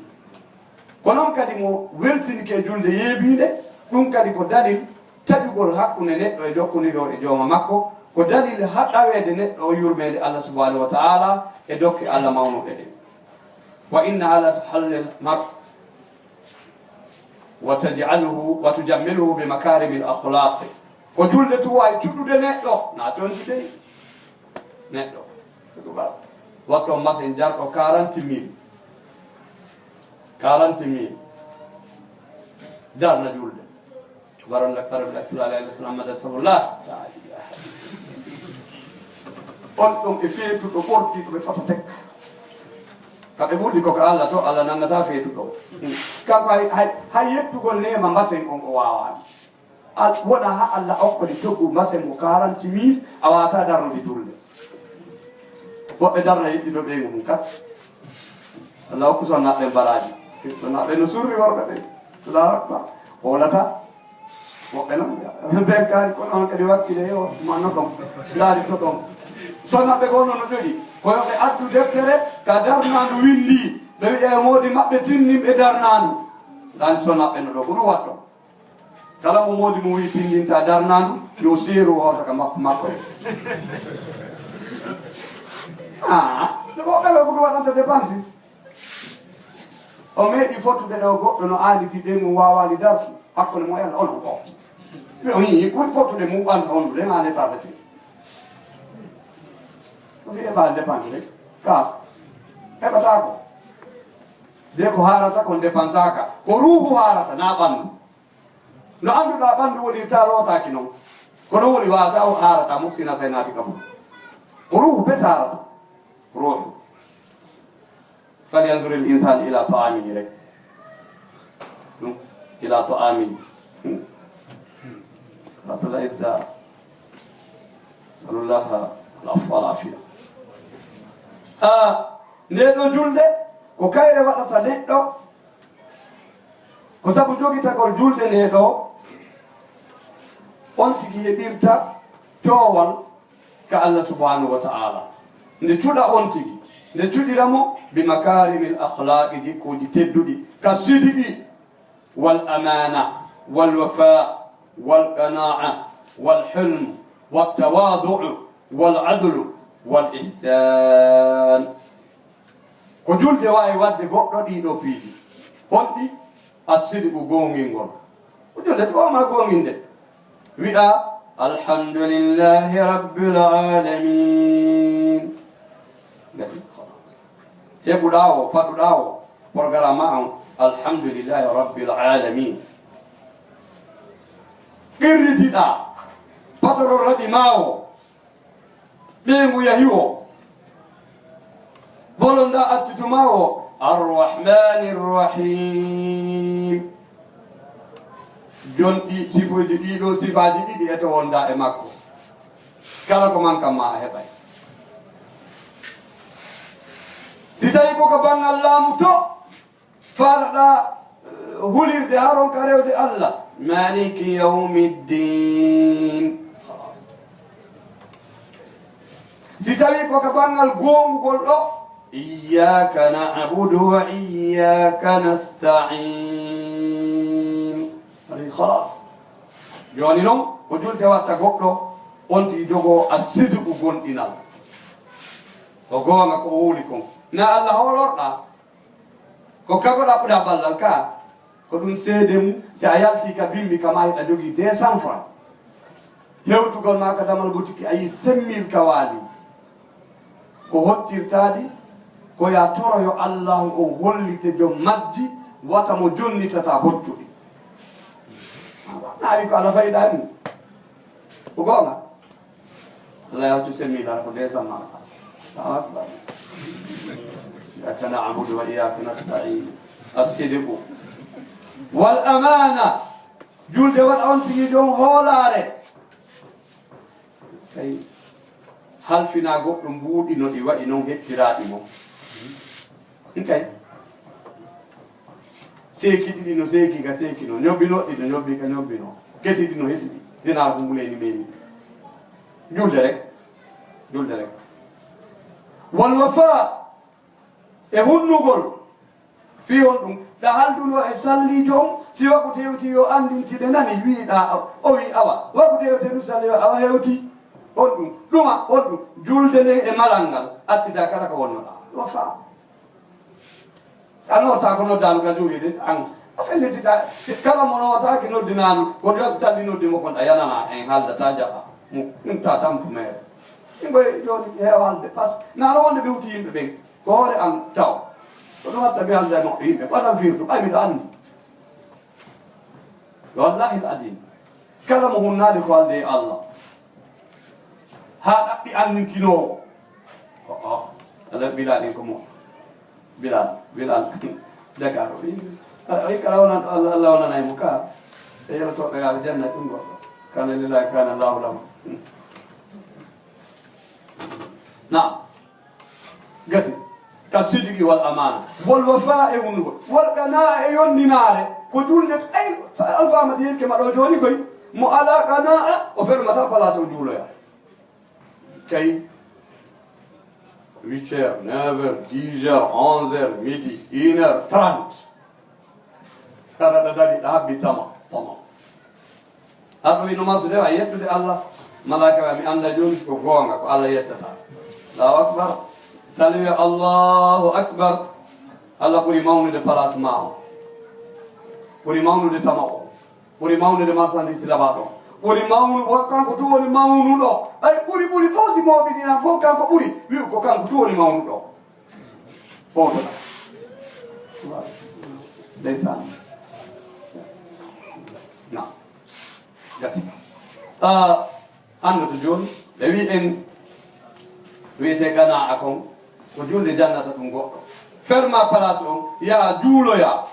Ko non kadi mo weltinike julde yeebiinde, ɗum kadi ko dalil taƴugol hakkunde neɗɗo e jokkondiral e jooma makko, ko dalil haa ɗaweede neɗɗo o yurmeende Allah subhaanahu wa ta'ala e dokke Allah mawnuɗe ɗen. Wa innaha la tuhallil mar wa taj'aluhu, wa tujammiluhu bi makarimil akhlaq. Ko julde tun waawi cuɗude neɗɗo, na toon si dey. Neɗɗo. Watto masin jarɗo quarante mille. Quarante mille. Jarna julde. Waron la, waron la, sallallahu alaihi wasallam, Muhammad rasulullah. La ilaha illallah. On ɗon e feetuɗo ɓortiiɗo ɓe fota tek. Ka ɓe ɓurdi ko ka Allah to, Allah nanngataa feetuɗo. Kanko hay, hay, hay yettugol neema mbasen on o waawaani. Al-, wona haa Allah okkori coggu mbasen mo quarante mille, a waawataa darnude julde. Woɓɓe darna yetti to ɓeyngu mum kat. Allah okku sonnaaɓe ɓen baraaji. Sonnaaɓe no surri worɓe ɓen. Allahu Akbar. O wonata. Woɓɓe non, ɓen kaari kono on kadi wakkile yo, ma no ɗon. Ndaari to ɗon. Sonnaaɓe goo no no ɗoɗi. Ko yo ɓe addu deftere ka darnaandu winndi. Ɓe wi'a e moodi maɓɓe tinnin ɓe darnaandu. Ɗan sonnaaɓe no ɗo. Ko ɗum watto. Kala mo moodi mo wi'i pinndinta darnaandu, yo seeru o hawta ka makko, makko. Ah, ɗum woɓɓe ɓe ko ɗum waɗanta dépense. O meeɗi fotude ɗo goɗɗo no aani fi ɓe mum waawaani darsu, hakkunde mo e Allah, onon ko. Ɓe o yi'i, ɓuri fotude mum ɓanta on, ɗen aane tardete. Ko fi e ɓaali dépense rek, ka heɓataa ko. Je ko haarata kon dépense ka, ko ruuhu haarata, na ɓanndu. No annduɗaa ɓanndu woni ta lootaaki non. Kono woni waasa o haarata mo sina say naati kam. Ko ruuhu pet haarata. Ruuhu. Falyanzur al insanu ila ta'amihi rek. Hmm. Ila ta'amihi. Hmm. Suratul Izza. Nasalullaha al afwa wal afiya. Ah, nde ɗo julde, ko kayre waɗata neɗɗo, ko sabu jogitagol julde nde ɗo, on tigi heɓirta toowal ka Allah subhanahu wa ta'ala. Nde cuɗa on tigi, nde cuɗira mo bi makarimil akhlaqi, jikkuuji tedduɗi, ka sidiki, wal amana, wal wafa, wal qanaa, wal hilm, wat tawadu, wal adlu, wal ihsan. Ko julde waawi waɗde goɗɗo ɗii ɗoo piiji. Honɗi? Assidiqu, goongingol. Ko julde ko ma goonginde. Wi'a, "Alhamdulillahi Rabbil Alamin." Heɓuɗaa o, faɗuɗaa o, programme ma on, "Alhamdulillahi Rabbil Alamin." Qirritiɗaa, patron raɗi ma o, ɓeyngu yahi o. Bolonda acci tuma o, "Arrahmani Rrahim." Jonɗi sifuuji ɗii ɗoo, sifaaji ɗiɗi e to wonda e makko. Kala ko man kam ma a heɓay. Si tawi ko ka banngal laamu to, faalaɗaa, eh, hulirde haron ka rewde Allah. Maliki yawmiddin. Si tawi ko ka banngal goongugol ɗo, iyyaka na'budu wa iyyaka nasta'in. Ari, khalas. Jooni non, ko julde watta goɗɗo, on tigi jogoo a siduku gonɗinal. Ko goonga ko o wowli kon. Na Allah hoolorɗaa? Ko kagoɗaa ɓuraa ballal ka, ko ɗum seede mum, si a yalti ka bimbi ka ma hiɗa jogii deux cents francs. Hewtugol ma ka damal butiki a yii cinq mille ka waali. Ko hottirtaadi, ko ya toro yo Allahu on hollite jom majji, wata mo jonnitata hottuɗi. Naawi ko ala fayda e mum. Ko goonga. Allah yaltu semmila ko deux cents ma. Allahu akbar. Iyyaka na'budu wa iyyaka nasta'in. As-sidqu. Wal amana. Julde waɗa on tigi ɗon hoolaare. Kay halfina goɗɗo mbuuɗi no ɗi waɗi non hettiraaɗi mo. Ɗi kay. Seeki ɗiɗi no seeki ka seeki no, ñobbi no ɗi no ñobbi ka ñobbi no. Kesi ɗi no hesi ɗi. Zina ko mbuleyni memi. Julde rek. Julde rek. Wal wafa e hunnugol. Fii on ɗum, ɗa halduno e salliijo on, si wakkati hewti yo anndintide nani, wiiɗa, o wii awa. Wakkati hewti ɗum salli o awa hewti. On ɗum, ɗuma, on ɗum, julde nden e malal ngal, attida kala ko wonnoɗa. Ɗo faa. A noota ko noddaano ka juulirde, an. A fellitita, kala mo nootaaki noddinaano, ko ɗon salli noddi mo kon, a yanana en haldata jaɓa. Mo, ɗum ta tampu meere. Ɗum koye jooni heewalde, parce que naano wonde ɓe wuti yimɓe ɓen. Ko hoore am taw. Ko ɗum watta mi haalda e moƴƴo yimɓe. Waɗan firtu, ɓay miɗo anndi. Wallahi al-azim. Kala mo hunnaali ko haalde e Allah. Haa ɗaɓɓi anndintinoowo. O, o. Ala Bilal en ko mo. Bilal, Bilal. Dakar o. Ay, kala wonanɗo Allah, Allah wonanay mo ka. E yewtooɓe aljanna ɗum goɗɗo. Kana lillahi, kana Allahu lahu. Naam. Gasi. Ka sidiki wal amaana. Wal wafa e wonugol. Wal qanaa e yondinaare. Ko julde, ay, sa alfaama di yekke ma ɗo jooni koy. Mo ala qanaa, o fermata place o juuloya. Kay, huit heures, neuf heures, dix heures, onze heures, midi, une heure trente. Kala ɗa dari, ɗa habbi tama, tama. Aɗa wi no masude a yettude Allah. Malaaka wa mi annda jooni ko goonga, ko Allah yettata. Allahu akbar. Salwi Allahu akbar. Allah ɓuri mawnude place ma o. Ɓuri mawnude tama o. Ɓuri mawnude marchandise labaɗo. Ɓuri mawnu-, wo-, kanko tun woni mawnuɗo. Ay, ɓuri, ɓuri fof si mawɓe ɗinan fof kanko ɓuri. Wi'u ko kanko tun woni mawnuɗo. Fof. Ndeysaan. Na. Gasi. Ah, hannde to jooni, ɓe wi en, wiyetee ganaa a kon, ko julde jannata ɗum goɗɗo. Ferma place on, yaa juuloyaa.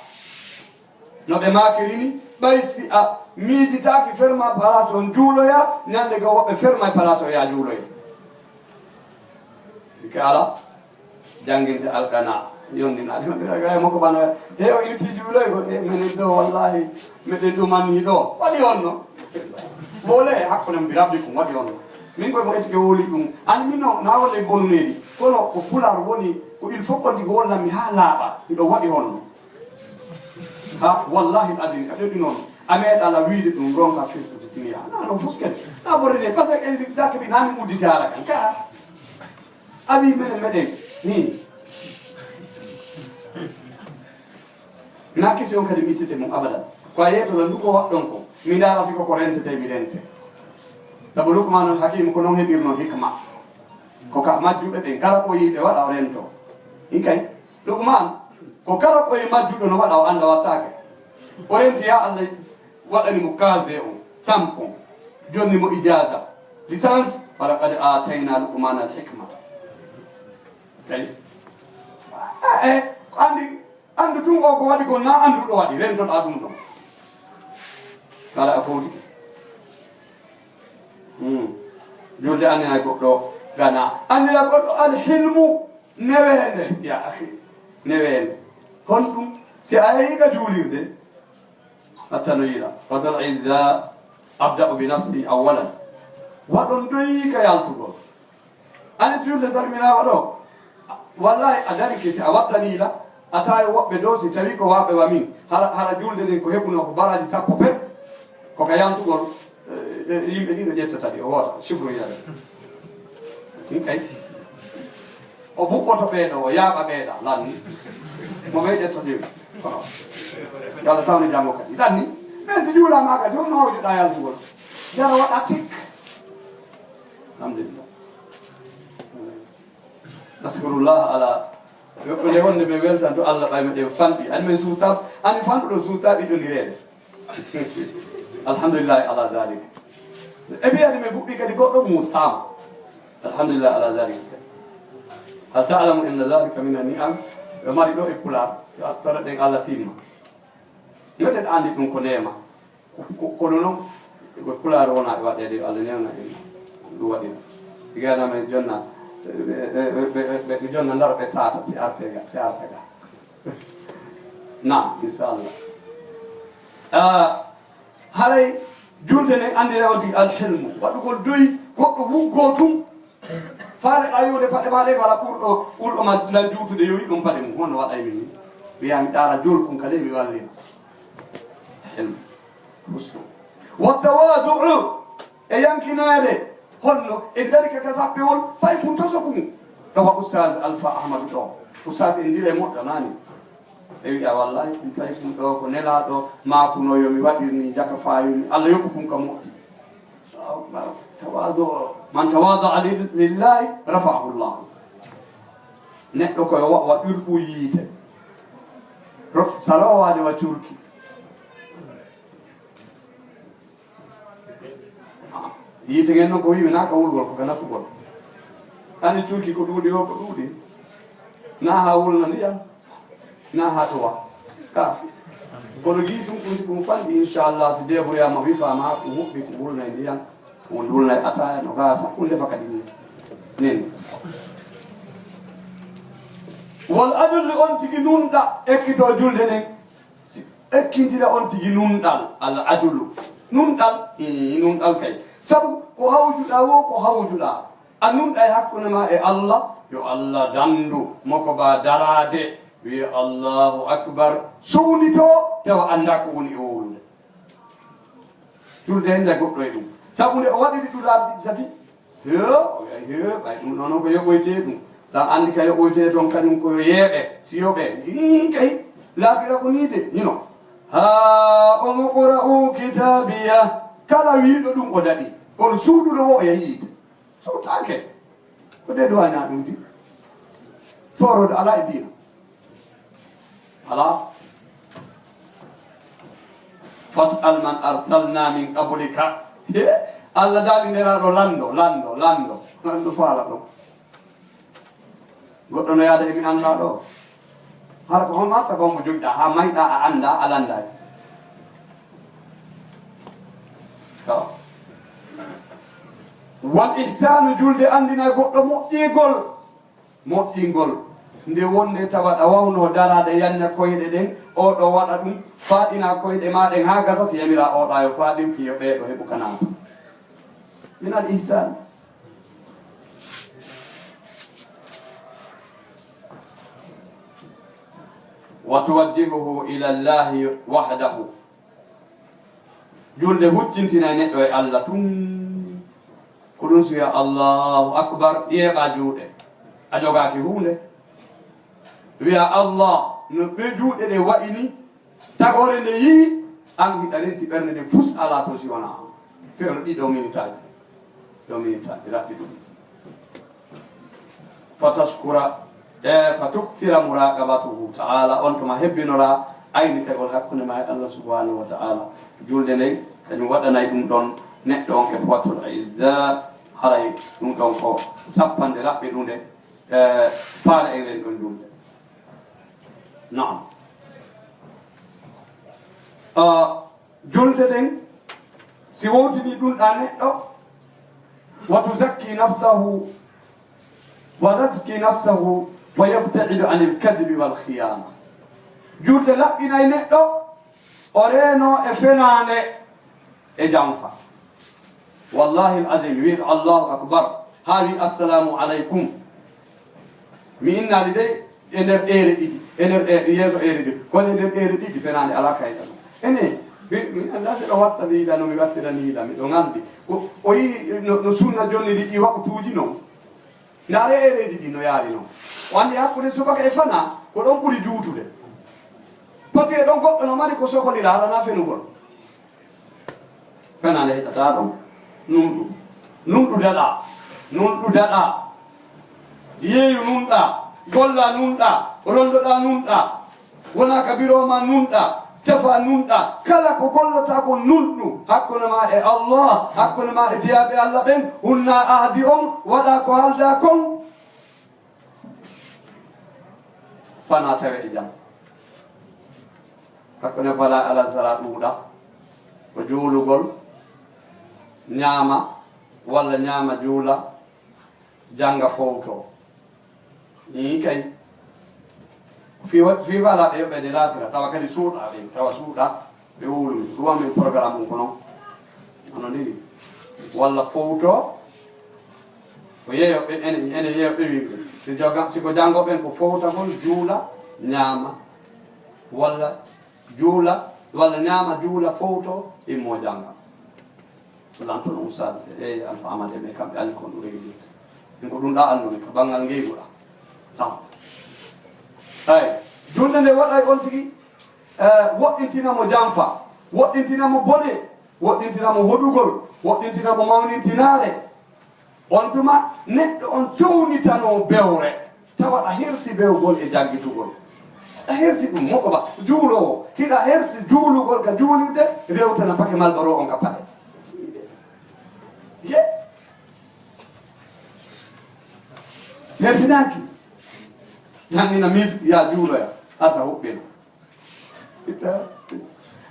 No ɓe maakiri ni, ɓay si a miijitaaki ferma place on juuloyaa, ñande goo woɓɓe ferma place o yaa juuloya. Ke ala, jannginte alkana, yondinaade, yondinaade, gay mo ko bano, he o itti juuloy ko, e, menen ɗo, wallahi, meɗen ɗumani ɗo. Waɗi on no? Wole, hakkunde mi rabbi kum, waɗi on no? Min koy mo etike woli ɗum. An min no, na wole bonuneeɗi. Kono ko Pulaar woni, ko il faut ko ndi ko walla mi haa laaɓa. Miɗo waɗi on no? Ha, wallahi adim, ka ɗoɗi noon. A meeɗa la wiide ɗum, ronka firtude duniya. Na no fusken. Na borrede, parce que en dake bi nani udditi hala kan. Ka. Abi men meɗen. Ni. Na question kadi mi ittete mum abadan. Ko a yeeto la nduko waɗɗon ko. Mi ndaara si ko ko rentete mi rente. Sabu Lukmanul Hakim ko noon heɓirno hikma. Ko ka majjuɓe ɓen kala ko yiɓe waɗa o rento. In kay. Lukman, ko kala ko e majjuɗo no waɗa o annda wattaake. O renti ya Allah waɗani mo casier on, tampon, jonni mo ijaza, licence, wa laqad aatayna Lukmana al-hikmata. Kay. Eh, eh, andi, andu tun o ko waɗi ko na anduɗo waɗi, rentoɗa ɗum ɗon. Kala a fowti. Hmm. Julde annina goɗɗo gana. Annina goɗɗo al-hilmu. Neweende, ya akhi, neweende. Honɗum? Si a yehii ka juulirde, hatta no yiɗa. Fadal izza abda'u bi nafsi awwalan. Waɗon doyi ka yaltugol. Ani julde salminaama ɗo. Wallahi, a dari ke si a wattani la, a tawi woɓɓe dow si tawi ko waɓe wa min. Hara, hara julde nden ko heɓuno ko baraji sappo pet. Ko ka yaltugol. Eh, eh, yimɓe ɗiɗo ƴettata ɗi, o woota, sifroyira ɗi. Ɗin kay. O buɓɓoto ɓeeɗo, o yaaɓa ɓeeɗa, lanni. Mo ɓe ƴettoɗi, kono. Yo Allah tawni janngo kadi. Lanni. Mais si juulama kadi, honno hawjuɗa yaltugol? Jara waɗa tik. Alhamdulillah. Naskurullah ala. Yo ko nde wonde ɓe weltanto Allah ɓay meɗen fanɗi. Ani men suuta, ani fanɗuɗo suuta ɓiɗɗo ndireede. Alhamdulillahi ala zalik. E mbiya de mi buɓɓi kadi goɗɗo mustaama. Alhamdulillahi ala zalik. Hal ta'lamu inna zalika min an-ni'am. Ɓe mari ɗo e Pulaar. Yo a tara ɗen Allah timma. Meten andi ɗum ko neema. Ko, ko, kono noon, ko Pulaar wona e waɗeede yo Allah newna en ɗum waɗira. Ganama e jonna, ɓe, ɓe jonna ndaro ɓe saata si arte ga, si arta ga. Naam, inchallah. Ah, haray julde nden anndira on tigi alhilmu, waɗugol doyi, goɗɗo wuggoo tun, faale ɗa yowde paɗe ma ɗe, wala ɓurɗo, ɓurɗo ma lan juutude yowi ɗum paɗe mum, honno waɗay min ni? Wiya mi ɗaara jol kun kale mi wallina. Hilmu. Husnu. Wa tawadu'u. E yankinaade, honno e dari ka, ka sappewol, pay tun toso kun. Tawa Ustaz Alfa Ahmadu ɗo. Ustaz en ndire moƴƴanaani. E wiya, "Wallahi, ɗum tawi ɗum ɗo ko nelaaɗo maakuno yo mi waɗir ni jaka faayo ni. Allah yoɓu ɗum ka moƴƴi." Allahu Akbar. Tawaadu. Man tawaada li-, lillahi, rafa'ahu Allah. Neɗɗo ko yo wa-, wa ɓirɓu yiite. Ro-, salowaade wa curki. Yiite ngen noon ko wiimi naa ka wulgol, ko ka nattugol. Ani cuuki ko ɗuuɗi o, ko ɗuuɗi. Na haa wulna ndiyam, na haa ɗowa. Ka. Kono gii ɗum ɗum ɗum fanɗi, inchallah, si débrouillama, wifaama, ko wuɓɓi, ko wulna e ndiyam, ko wulna e ataaya, no gaa, sakkunde fakadi ni. Nen. Wal adlu on tigi nunɗa, ekkito julde nden. Si ekkintira on tigi nunɗal, al adlu. Nunɗal, ii, nunɗal kay. Sabu ko hawjuɗaa wo, ko hawjuɗaa. A nunɗay hakkunde ma e Allah, yo Allah dandu mo ko ba daraade, wiye Allahu Akbar, suwnito, tawa annda ko woni e wowlude. Julde hende goɗɗo e ɗum. Sabu nde o waɗiri ɗum laabi ɗiɗi tati, he, o wi'ay, he, ɓay ɗum ɗon ko yoɓoyte ɗum. Tan anndi ka yoɓoyte toon kañum ko yo yeeɓe, si yoɓe. Ii, kay, laakira ko nii de, hino. Haa omo qura'u kitaabiya. Kala wiiɗo ɗum o daɗi. Kono suuɗuɗo wo o yahi yiite. Sowtaake. Ko de duwaña ɗum di. Fooroode alaa e diina. Alaa. Fas'al man arsalna min qablika. He, Allah daali nelaaɗo lanndo, lanndo, lanndo. Lanndo faala ɗo. Goɗɗo no yaada e mi anndaa ɗo. Hara ko hon arta ko mo jogiɗaa, haa mayɗaa a anndaa, a lanndaay. To. Wal ihsanu, julde anndina goɗɗo moƴƴingol. Moƴƴingol. Nde wonde tawa ɗa wawno daraade yanna koyɗe ɗen, o ɗo waɗa ɗum, faaɗina koyɗe ma ɗen haa gasa, si yamira o ɗa yo faaɗin fiyo ɓe ɗo heɓu ka naata. Min al ihsan. Wa tuwajjihuhu ila Allahi wahdahu. Julde huccintinay neɗɗo e Allah tun. Ko ɗum si wiya Allahu Akbar, yeeɓa juuɗe. A jogaaki huunde. Wiya Allah, no ɓe juuɗe ɗe wa'i ni, tagoore nde yii, an hiɗa renti ɓernde nden fus alaa toon si wonaa an. Fewndo ɗiɗo minitaaji. Ɗo minitaaji raɓɓi ɗum. Fa tashkura, e fa tuktira muraqabatuhu ta'ala, on tuma hebbinora aynitagol hakkunde ma e Allah subhanahu wa ta'ala. Julde nden, kañum waɗanay ɗum ɗon neɗɗo on e footul izza, haray ɗum ɗon ko sappande raɓɓiɗunde, e faala e nden ɗon julde. Naam. Ah, Julde ɗen, si wowtini ɗum ɗa neɗɗo, wa tuzakki nafsahu, wa tazki nafsahu, fa yabta'idu anil kadhibi wal khiyana. Julde laɓɓinay neɗɗo, o reeno e fenaande e janfa. Wallahi al azim, wi'ude Allahu Akbar, haa wi assalamu alaikum. Mi innaali de e nder ɗeere ɗiɗi, e nder ɗe-, yeeso ɗeere ɗiɗi, kono e nder ɗeere ɗiɗi fenaande alaa kayɗa. Ene, mi, mi anndaa si ɗo watta ɗiɗa no mi wattira niiɗa, miɗo nganndi. Ko o yii no, no sunna jonniri ɗi waɓutuuji non. Ndaare eereeji ɗi no yaari non. O anndi hakkunde subaka e fana, ko ɗon ɓuri juutude. Parce que ɗon goɗɗo no mari ko sokolira, alaa na fenugol. Kana le tata ɗon. Nunɗu. Nunɗu daɗa. Nunɗu daɗa. Yeeyu nunɗa. Golla nunɗa. Rondoɗa nunɗa. Wona ka biro ma nunɗa. Tefa nunɗa. Kala ko gollata ko nunɗu. Hakkunde ma e Allah. Hakkunde ma e jiyaaɓe Allah ɓen. Hunna ahdi on. Waɗa ko halda kon. Fana tawe e jam. Hakkunde fala ala sara ɗuuɗa. Ko juulugol, ñaama, walla ñaama juula, jannga fowto. Nii kay. Fii wa-, fii fala ɓe yoɓe de laatira, tawa kadi suuɗa ɓe, tawa suuɗa ɓe wowlumi. Ɗum min programme um ko non. Hono ndiri. Walla fowto, ko yeeyo ɓe, ene, ene yeeyo ɓe wimɓe. Si joga-, si ko janngo ɓen ko fowtagol, juula, ñaama. Walla juula, walla ñaama, juula, fowto, immo jannga. Lanto no Oustaz, e Alpha Amad, e ɓe kamɓe anndi kon ɗum rewidirta. Min ko ɗum ɗa anndu min, ka banngal ngeyguɗa. Taw. Eyi, julde nde waɗay on tigi, eh, woɗɗintina mo janfa, woɗɗintina mo bone, woɗɗintina mo hoɗugol, woɗɗintina mo mawnintinaare. On tuma, neɗɗo on townitano bewre, tawa a hersi bewgol e jaggitugol. A hersi ɗum, moɗo ba, juuloowo, hiɗa hersi juulugol ka juulirde, rewtana pake malbaro on ka paɗe. Ye. Hersinaki. Nannina min ya juuloya. Ata huɓɓina. Itta.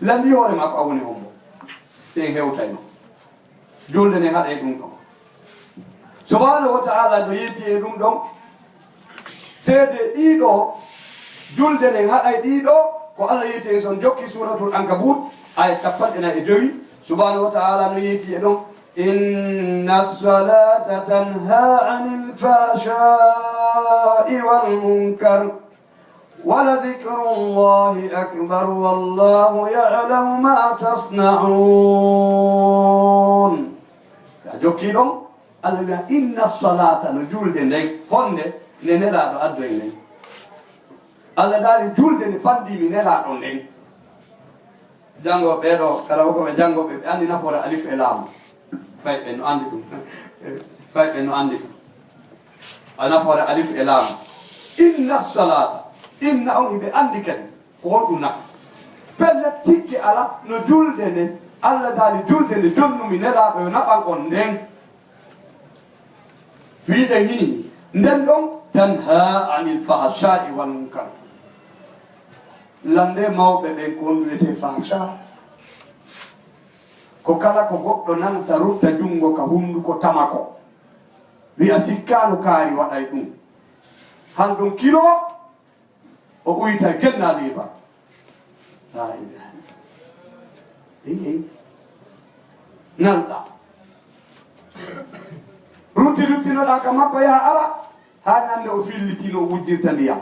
Landi hoore makko a woni hombo. Sen hewtayno. Julde nden haɗay ɗum ɗon. Subhanahu wa ta'ala no yeeti e ɗum ɗon. Seede ɗiɗo, julde nden haɗay ɗiɗo, ko Allah yeeti en son jokki Suratul Ankabut, aya capanɗe nayi e jowi. Subhanahu wa ta'ala no yeeti e ɗon. Inna salata tanha anil fahsha'i wal munkar. Wala dhikrullahi akbar, wallahu ya'lamu ma tasna'un. Sa jokki ɗon, Allah wiya, inna salata, no julde nden, honde, nde Nelaaɗo addoyi nden. Allah daali julde nde fandimi Nelaaɗo nden. Janngo ɓee ɗoo, kala ko ɓe janngo ɓe, ɓe anndi nafoore alif e laam. Fay ɓe no anndi ɗum. Fay ɓe no anndi ɗum. A nafoore alif e laam. Inna salata. Inna on hiɓe anndi kadi. Ko honɗum nafa? Pellet sikke ala no julde nden. Allah daali julde nde jonnumi Nelaaɗo yo naɓan on nden. Wiɗen hini. Nden ɗon tanha anil fahsha'i wal munkar. Lande mawɓe ɓen ko on wiyetee fahsha. Ko kala ko goɗɗo nanata rutta junngo ka hunnduko tama ko. Wi'a sikkaano kaari waɗay ɗum. Han ɗum kilo o uyta genna liiba. La ilaha. Eyi, eyi. Nanɗa. Rutti ruttinoɗaa ka makko yaha ara. Haa ñande o fillitino o wujjirta ndiyam.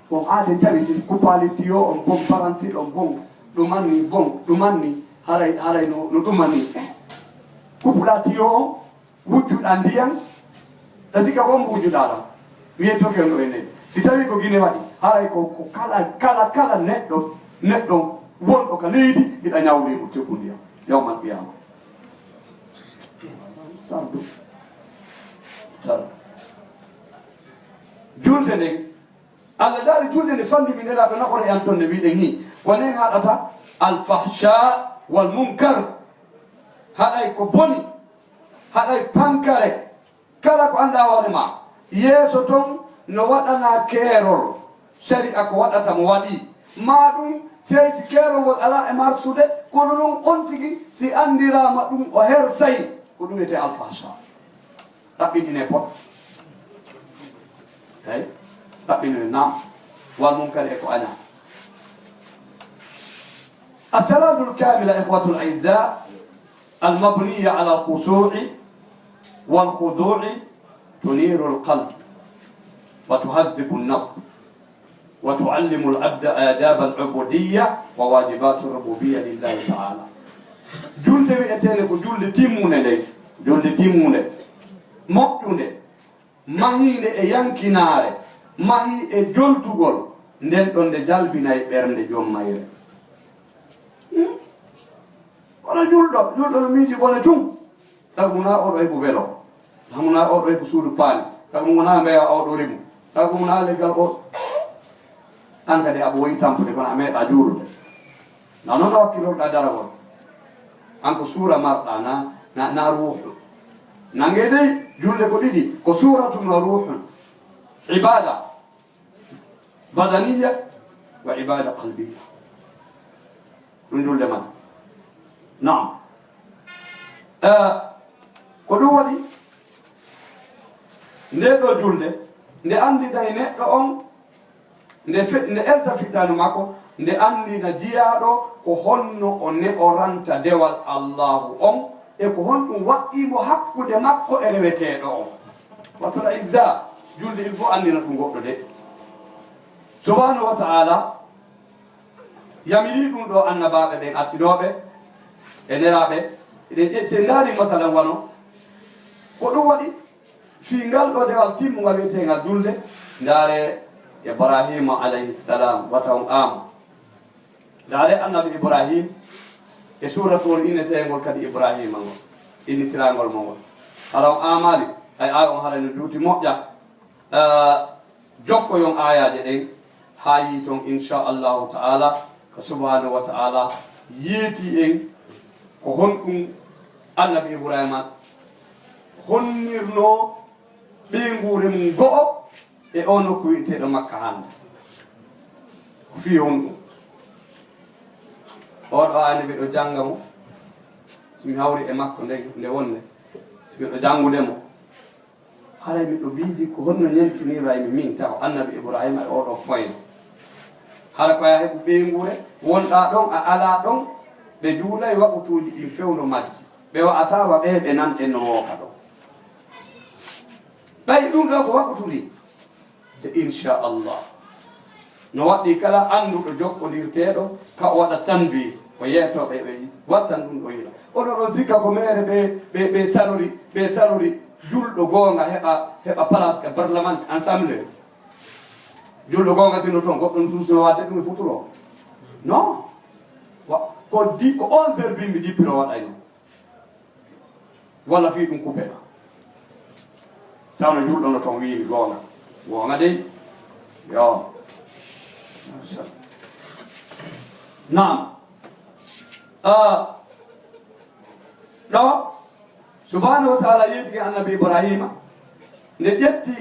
Bon, aade tawi si kupaali tiyo on, bon, paransil on, bon, ɗumanni, bon, ɗumanni, haray, haray no, no ɗumanni. Kupuɗaa tiyo on, wujjuɗaa ndiyam, ta sika on wujjuɗaa ɗam. Wiye toke no e nden. Si tawi ko Gine waɗi, haray ko, ko kala, kala, kala neɗɗo, neɗɗo wonɗo ka leydi, hiɗa ñawli mo tebu ndiyam. Yawmal qiyama. Sardu. Sardu. Julde nden, Allah daali julde nde fandi mi Nelaaɗo naɓore an ton ne wiɗen hi. Ko nden haɗata alfahsha wal munkar. Haɗay ko boni, haɗay pankare. Kala ko anndaa hoore ma, yeeso ton no waɗanaa keerol, sari'a ko waɗata mo waɗi. Maa ɗum, sey si keerol ngol alaa e marsude, kono ɗum on tigi, si anndiraama ɗum o hersay, ko ɗum wiyetee alfahsha. Ɗaɓɓitine pot. Eyi, ɗaɓɓitine naam. Wal munkar e ko añaa. As-salatul kamila, ikhwatul a'izza, al-mabniya ala al-khushu'i wal khudu'i tuniru al-qalb wa tuhazzibu an-nafs wa tu'allimu al-abda adab al-ubudiyya wa wajibat ar-rububiyya lillahi ta'ala. Julde wi'eteende ko julde timmunde nde, julde timmunde, moƴƴunde, mahiinde e yankinaare, mahii e joltugol, nden ɗon nde jalbinay ɓernde jom mayre. Hmm? Kono julɗo, julɗo no miiji bone tun. Sabu wonaa oɗo heɓu welo. Sabu wonaa oɗo heɓu suudu paali. Sabu wonaa mbeya oɗo remu. Sabu wonaa leggal o. An kadi aɓa woyi tampude, kono a meeɗa juulude. Na noon a wakkilorɗa daragol. An ko suura marɗa, na, na, na ruuhu. Nangee dey, julde ko ɗiɗi, ko suuratun wa ruuhun. Ibaada badaniya wa ibaada qalbiya. Ɗum julde man. Naam. Eh, ko ɗum waɗi, nde ɗo julde, nde annditay neɗɗo on, nde fe-, nde elta fittaandu makko, nde anndina jiyaaɗo ko honno o ne'oranta dewal Allaahu on, e ko honɗum waɗɗii mo hakkunde makko e reweteeɗo on. Wato la izza, julde il faut anndina ɗum goɗɗo de. Subhaanahu wa ta'ala, yamiri ɗum ɗo annabaaɓe ɓen artinooɓe e nelaaɓe. Eɗen ƴe-, si en ndaari masalan wano, ko ɗum waɗi fii ngal ɗo dewal timmungal wi'eteengal julde, ndaare Ibraahiima alayhi salaam, wata on aama. Ndaare annabi Ibraahiim e suuratu on inneteengol kadi Ibraahiima ngol, innitiraangol mo ngol. Hara on aamaali, ay, ay, on haray no juuti moƴƴa. Ah, jokkoyon aayaaje ɗen haa yii ton, inchallahu ta'ala, ko subhanahu wa ta'ala yeeti en ko honɗum annabi Ibraahiima honnirnoo Ɓeynguure mum go'o e oo nokku wi'eteeɗo Makka hannde. Ko fii honɗum? Oɗo aani miɗo jannga mo, so mi hawri e makko nde, nde wonde, so miɗo janngude mo, haray miɗo miijii ko honno ñentiniraymi min taw Annabi Ibraahiima e oɗo foyna. Hara ko a heɓu ɓeynguure, wonɗaa ɗon, a alaa ɗon, ɓe juulay waqutuuji ɗin fewndo majji. Ɓe wa'ataa wa ɓee ɓe nanɗen no wooka ɗon. Ɓay ɗum ɗoo ko waqutu ndin. Te inchallah, no waɗɗii kala annduɗo jokkondirteeɗo ka o waɗa tanbih, o yeetoo ɓe, ɓe wattan ɗum ɗo yila. Oɗo ɗon sikka ko meere ɓe, ɓe, ɓe salori, ɓe salori julɗo goonga heɓa, heɓa place ka parlement ensemble. Julɗo goonga sino toon, goɗɗo no suusino waɗde ɗum e futuro. Non. Wa, ko di, ko onze heures bimbi jippiro waɗayno. Walla fii ɗum coupé. Tawno julɗo no toon wiimi goonga. Goonga dey. Yo. Naam. Ah, ɗo, subhanahu wa ta'ala yeetiri Annabi Ibraahiima, nde ƴetti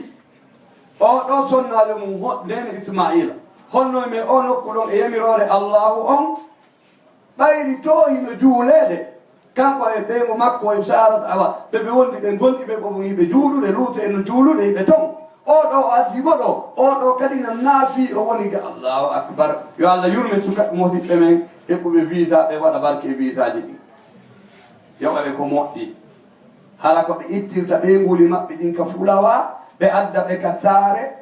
oo ɗoo sonnaajo mum ho-, neene Ismaa'iila. Honno e men oo nokku ɗon e yamiroore Allaahu on, ɓayri to hino juuleede, kanko e ɓeyngu makko e Saarata, awa, ɓe ɓe wondi, ɓe gondi ɓe, ɓe ɓe juulude, Luutu en no juulude, ɓe ton. Oo ɗoo addi mo ɗoo, oo ɗoo kadi na naafi, o woni ga. Allahu akbar. Yo Allah yurme suka-, musiɓɓe men heɓuɓe visa, ɓe waɗa barke e visaaji ɗin. Yoɓa ɓe ko moƴƴi. Hara ko ɓe ittirta ɓeynguuli maɓɓe ɗin ka fulawa, ɓe adda ɓe ka saare,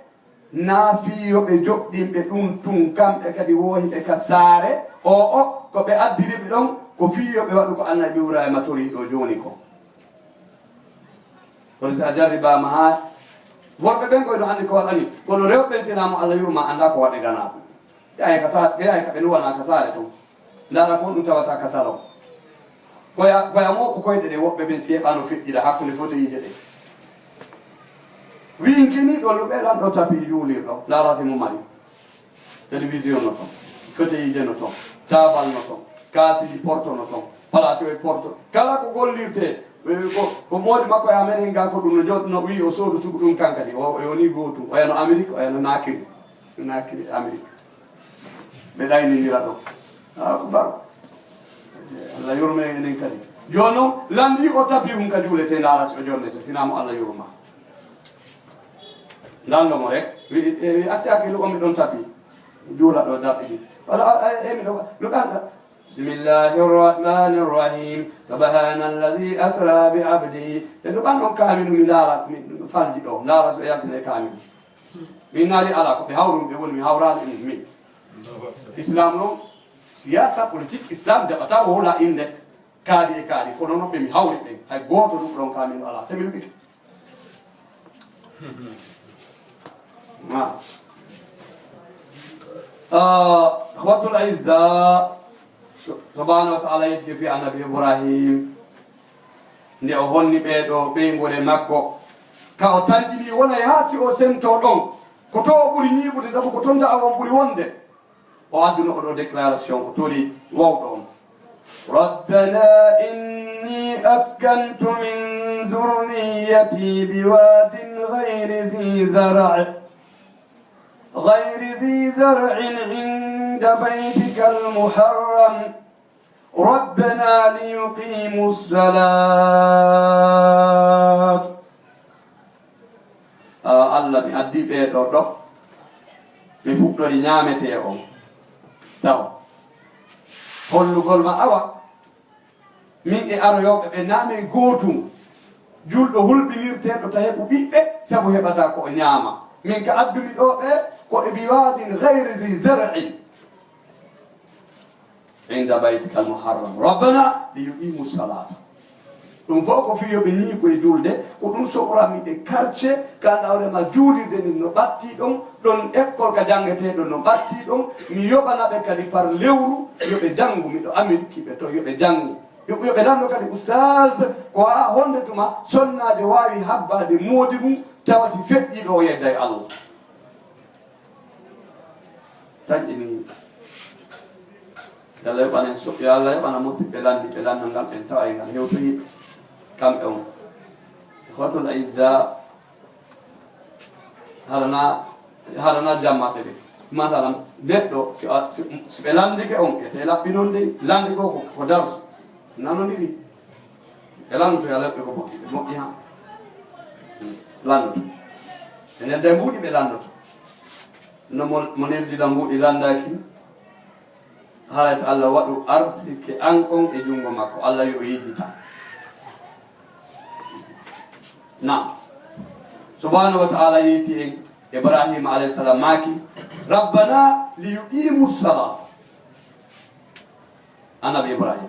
na fii yo ɓe joɗɗinɓe ɗum tun, kamɓe kadi woohiɓe ka saare. O, o, ko ɓe addiri ɓe ɗon, ko fii yo ɓe waɗu ko Annabi Ibraahiima torii ɗoo jooni ko. Kono si a jarribaama haa, worɓe ɓen koy no anndi ko waɗani, kono rewɓe ɓen, si hinaa mo Allah yurma, anndaa ko waɗi ganaa ɗum. Ɓe yahay ka saare, ɓe yahay ka ɓe nuwanaa ka saare ton. Ndaara ko honɗum tawata ka salon. Koya, koya mooɓu koyɗe ɗe woɓɓe ɓen si heɓaano feƴƴira hakkunde foteyiije ɗe. Winkini ɗo luɓe lan ɗo tapi juulirɗo. Ndaara si mo mari. Télévision no ton. Foteyiije no ton. Taabal no ton. Kaasiji porto no ton. Palatiwel porto. Kala ko gollirte, eh, ko, ko moodi makko e amen en ga ko ɗum no jot-, no wi'i o soodu sugu ɗum kankadi. O, o yoni gootum. O yano Amérique, o yano Naakiri. Naakiri Amérique. Ɓe ɗaynindira ɗo. Allahu akbar. Allah yurme enen kadi. Jooni noon, lanndii o tapi mum ka juulete, ndaara si o jonnete, sinaa mo Allah yurma. Lanndo mo rek, wi, e, wi, acca hakkille, on mi ɗon tapi. Juula ɗo darɗe ɗiɗi. Wala, a, a, e, mi ɗo, ɗo ɗan, bismillahir rahmanir rahim. Subhanalladhi asra bi abdihi. E ɗo ɗan ɗon kaamilu mi ndaara, mi falji ɗo, ndaara so yaltine kaamilu. Min naali alaa, ko ɓe hawrumi ɓe woni, mi hawraali e mum min. Islam noon, siyaasa politique Islam jaɓataa o hola innde, kaali e kaali, kono noon ɓe mi hawri ɓen, hay gooto ɗum ɗon kaamil alaa, te mi luɓike. Ma. Ah, Ikhwatul Izza, subhanahu wa ta'ala yettike fi Annabi Ibrahim. Nde o honni ɓee ɗoo ɓeynguure makko, ka o tanƴini wonay haa si o sentoo ɗon, ko to o ɓuri ñiiɓude, sabu ko ton da'awa on ɓuri wonde. O adduno oɗo déclaration, o tori wowɗo on. ربنا إني أسكنت من ذريتي بواد غير ذي زرع، غير ذي زرع عند بيتك المحرم ربنا ليقيموا الصلاة. Ah, Allah, mi addi ɓee ɗoo ɗo, mi fuɗɗori ñaametee on. Taw. Hollugol ma awa, min e aroyooɓe ɓe na men gootum. Julɗo hulɓinirteeɗo ta heɓu ɓiɓɓe, sabu heɓata ko o ñaama. Min ka addumi ɗoo ɓe, ko e بواد غير ذي زرع عند بيتك المحرم ربنا ليقيموا الصلاة. Ɗum fof ko fii yo ɓe ñiiɓu e julde, ko ɗum soɓrammi ɓe quartier, ka ɗawre ma juulirde nden no ɓattii ɗon, ɗon école ka janngetee ɗon no ɓattii ɗon, mi yoɓana ɓe kadi par lewru, yo ɓe janngu, miɗo Amérique ɓe to, yo ɓe janngu. Yo, yo ɓe lanndo kadi, ustaz, ko haa honde tuma sonnaajo waawi habbaade moodi mum, tawati feƴƴiiɗo o yedday Allah. Taƴƴini. Yo Allah yoɓan en so-, yo Allah yoɓana musiɓɓe lanndi, ɓe lanndal ngal ɓen tawa e ngal hewtoyi kamɓe on. Ikhwatul Izza, Haɗana, haɗana jammaɓe ɓe. Masalan, neɗɗo, si a, si, si ɓe lanndike on, ete laɓɓi non de, lanndi ko, ko, ko darsu. Nanondiri. Ɓe lanndoto ya laɓɓe ko moƴƴi, ɓe moƴƴi ha. Lanndoto. Enen de mbuuɗi ɓe lanndoto. No mo, mo neldida mbuuɗi lanndaaki, haray to Allah waɗu arsike an on e junngo makko, Allah yo o yejjita. Naam. Subhanahu wa ta'ala yeeti en, Ibrahima alayhi salam maaki, "Rabbana li yuqimu salat." Annabi Ibrahima.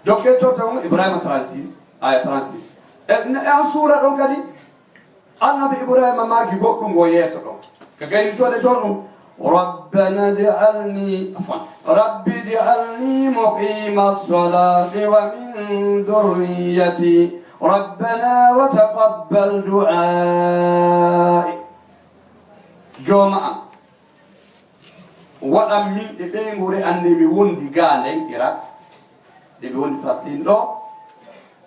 Jokke to taw Ibrahima trente-six, aya trente-six. E, e on suura ɗon kadi, Annabi Ibrahima maaki goɗɗum o yeeso ɗon. Ka gaynitode toon ɗum, "Rabbana ij'alni," afwan, "Rabbi ij'alni muqima salati wa min dhurriyyati. Rabbana wa taqabbal du'a." Jooma am, waɗan min e ɓeyngu re'annde mi wondi gaa nden Irak, nde mi wondi Palestine ɗo,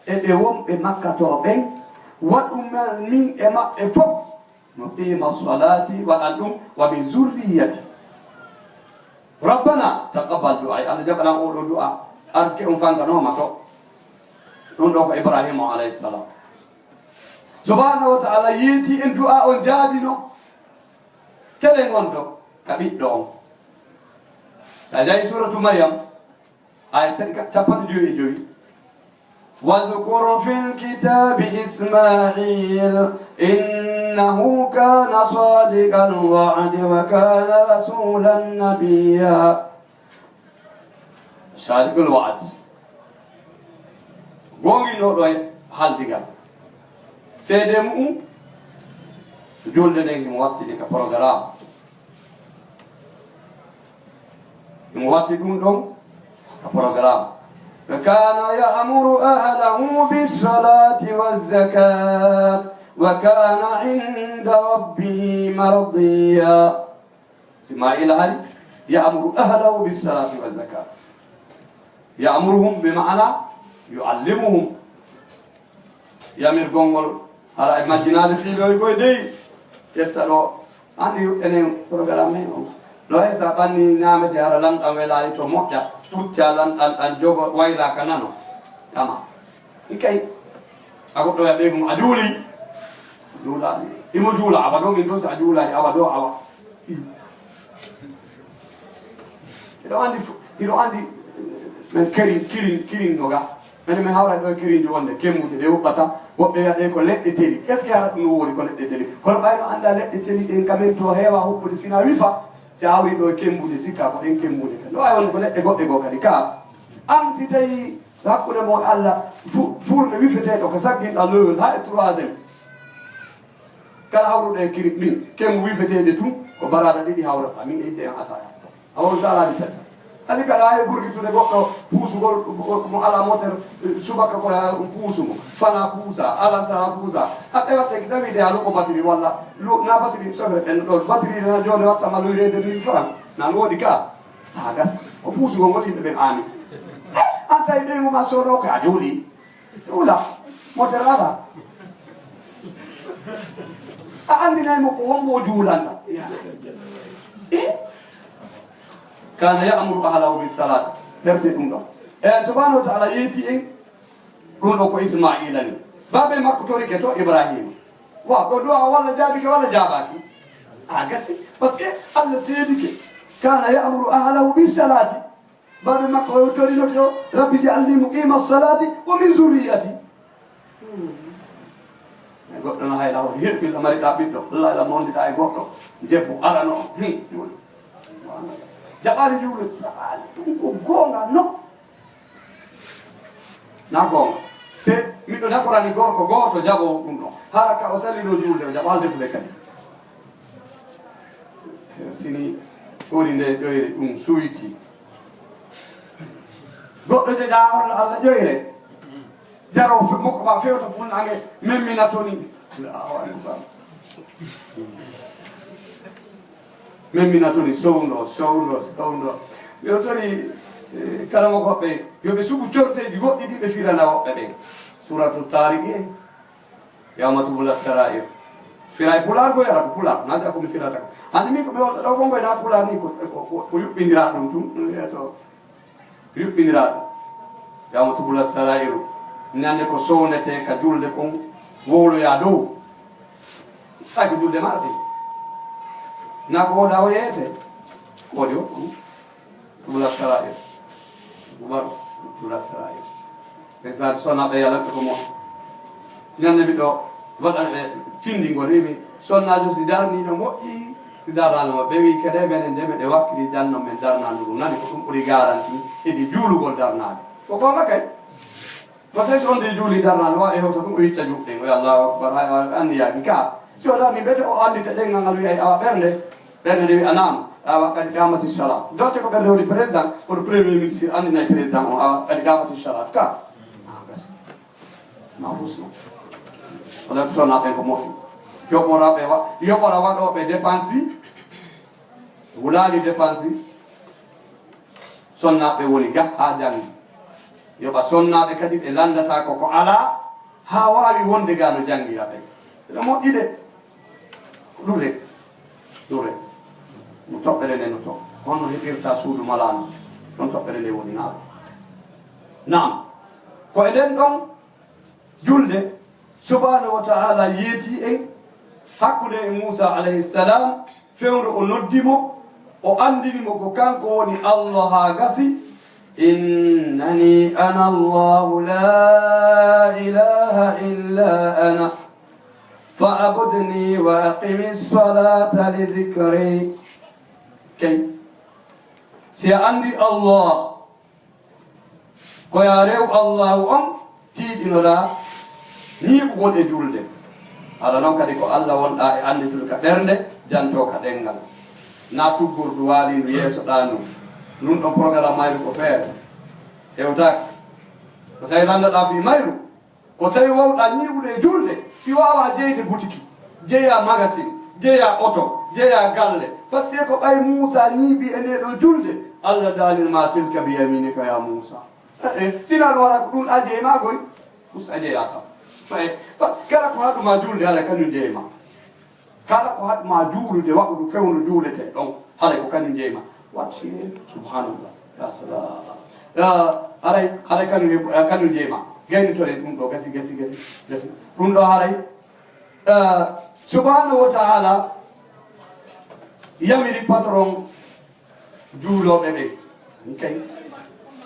e ɓe wonɓe Makka to ɓen, waɗu min e maɓɓe fof muqima salati, waɗan ɗum, wa min zurriyati. Rabbana taqabbal du'a, Allah jaɓanan oɗo du'a, arsike on fanganooma to. Ɗum ɗo ko Ibrahima alayhi salam. Subhanahu wa ta'ala yeeti en du'a on jaabino. Telen on ɗo ka ɓiɗɗo on. A jayi suratu Maryam, aya sen-, ka-, capanɗe jowi e jowi. "Wadhkur fil kitabi Ismail, innahu kana sadiqal wa'di wa kana rasulan nabiyya." Sadiqul wa'd. Goonginɗo ɗo e haaldigal. Seede mu'um, julde nden himo wattidi ka programme. Himo watti ɗum ɗon ka programme. Wa kana ya'muru ahlahu bis salati waz zakat. Wa kana inda rabbihi mardiya. Ismaila hari, ya'muru ahlahu bis salati waz zakat. Ya'muruhum bi ma'ana yu'allimuhum. Yamirgol ngol, hara e majjinaade fiilooji koye dey. Ƴetta ɗo, anndi enen programme men on. Ɗo hay sa ɓanni ñaamete, hara lanɗan welaali to moƴƴa, ɓucca lanɗan ɗan jogo wayla ka nano. Tama. Ikay. A goɗɗo ya ɓeygu mo a juuli. Juulaali. Imo juula awa ɗo, min ɗo si a juulaali awa ɗo awa. Hiɗo anndi fu-, hiɗo anndi, eh, men kirin, kirin, kirin no ga. Mene men hawra ɗo e kirinji wonde kemmuɗe ɗe huɓɓata, woɓɓe wi'a ɗe ko leɗɗe teli. Est-ce que hara ɗum no woori ko leɗɗe teli? Kono ɓayno annda leɗɗe teli ɗen ka men to heewa huɓɓude sina wifa, si a hawri ɗo e kemmuɗe sikka ko ɗen kemmuɗe. No wawi wonde ko leɗɗe goɗɗe goo kadi ka. An si tawi hakkunde mo Allah fu-, furde wifeteeɗo ko sagginɗa lowel ha e troisième. Kala hawruɗo e kiri ɗin, kemmu wifeteeɗe tun, ko baraada ɗiɗi hawrata, min e yidde en ataya. A won daalaaji tati. Kadi kala hay burgitude goɗɗo puusugol mo ala moteur, subaka ko yaa ɗum puusu mo. Fana puusa, alan sana puusa. Haɓɓe watte ki tawi de a luɓo batiri walla lu-, na batiri sofre ɓen ɗo. Batiri na jooni watta ma luyreede mille francs. Nan woodi ka. A gas. O puusugol ngol yimɓe ɓen aami. An say ɓeygu ma soodo ko a jooli. Juula. Moteur ala. A anndinay mo ko wongo o juulanta. Eh? Kana ya'muru ahlahu bis salati. Ɓerte ɗum ɗon. E subhanahu wa ta'ala yeeti en. Ɗum ɗo ko Ismaila ni. Baabe makko torike to Ibrahima. Wa, ɗo du'a walla jaabike walla jaabaaki. A gasi. Parce que Allah seedike. Kana ya'muru ahlahu bis salati. Baabe makko o torino to, "Rabbi ij'alni muqima salati wa min zurriyati." Hmm. E goɗɗo no hayla o, hirɓilla mariɗa ɓiɗɗo, Allah la mondiɗa e goɗɗo, debbo, ala no, hi, juulu. Jaɓaali juulu, jaɓaali, ɗum ko goonga, no? Na goonga. Se miɗo nakorani gorko gooto jaɓo ɗum ɗo. Hara ka o salino juulde, o jaɓaali defude kadi. Sini ɓuri nde ƴoyre ɗum suyti. Goɗɗo joƴa on Allah ƴoyre. Jaro fe-, mokko ma fewta fun ange memmina toni. Allahu akbar. Memmina toni sowndo, sowndo, sowndo. Yo tori, eh, kala mo goɓɓe, yo ɓe suɓu corteeji goɗɗi ɗi ɓe firana woɓɓe ɓen. Suratu Tariq en. Yawma tubla sarair. Firay pulaar ko yara ko pulaar, na si ko mi firata ko. Ani mi ko ɓe wonta ɗo ko ngoy na pulaar ni ko, ko, ko, ko yuɓɓindira ɗum tun, ɗum wiya to yuɓɓindira ɗum. Yawma tubula sarairu, ñande ko sownete ka julde kon, wowloya dow. Ay ko julde maɗa ɗin. Na ko woda o yeete, wodi o, tubula sarairu. Tubula sarairu. Ndeysaan, sonnaaɓe Yalla ɓe ko moƴƴi. Ñande miɗo waɗa ɓe findingol, wimi, sonnaajo si darni no moƴƴi, si darnaano mo. Ɓe wi, kede menen de, meɗe wakkili janno men darnaano ɗum. Nani ko ɗum ɓuri garanti, edi juulugol darnaade. Ko goonga kay. Parce que on de juuli darnaade, wa e hewta ɗum, o yicca juuɗe ɗen, o wiya, "Allahu akbar", hay, hay, anniyaaki ka. Si o darni ɓete, o andita ɗen, ngal wiya, awa ɓernde, ɓernde nde wiya, "Naam, awa, qad qaamati salaat." Donte ko ɓernde woni président, kono premier ministre andinay président on, awa, "Qad qaamati salaat." Ka. Ah, gasi. Ma husno. Wala sona ɓen ko moƴƴi. Yoɓoraɓe wa-, yoɓora waɗoɓe dépense, wulaali dépense. Sonnaaɓe woni ga haa janngi. Yoɓa sonnaaɓe kadi ɓe lanndata ko ko alaa, haa waawi wonde ga no janngira ɓen. Ene moƴƴi de. Ko ɗum rek. Ɗum rek. No toɓɓere nde no to. Honno heɓirta suudu malaano? Ɗon toɓɓere nde woni naalo. Naam. Ko e nden ɗon julde, subhanahu wa ta'ala yeeti en hakkunde e Muusa alayhi salam, fewndo o noddi mo, o anndini mo ko kanko woni Allah haa gasi, "Innani ana Allahu la ilaha illa ana, fa'budni wa aqimis salata li dhikri." Kay, si a anndi Allah, ko yaa rew Allahu on tiiɗinoɗaa ñiiɓugol e julde. Hara non kadi ko Allah wonɗaa e annditude ka ɓernde, jantoo ka ɗenngal. Na tuggordu waaliindu yeeso ɗaa ndun. Ndun ɗon programme mayru ko feere. Hewtaaki. Ko tawi lanndoɗaa fii mayru, ko tawi wawɗaa ñiiɓude e julde, si waawaa jeyde butiki, jeyaa magasin, jeyaa oto, jeyaa galle. Parce que ko ɓay Muusa ñiiɓi e ndee ɗoo julde, Allah daalin ma tilka bi yaminika ya Muusa. Eh, eh, sina ɗum wara ko ɗum a jeyi ma koy. Us a jeya kam. Eh, pa-, kala ko haɗu ma julde, ala kañum jeyi ma. Kala ko haɗu ma juulude, waɗude fewndo juulete ɗon, haray ko kañum jeyi ma. What here? Subhanallah. Ya salam. Ya, haray, haray kañum he-, eh, kañum jeyi ma. Gaynitore ɗum ɗo, gasi, gasi, gasi, gasi. Ɗum ɗo haray, eh, subhanahu wa ta'ala yamiri patron juulooɓe ɓen. Kay,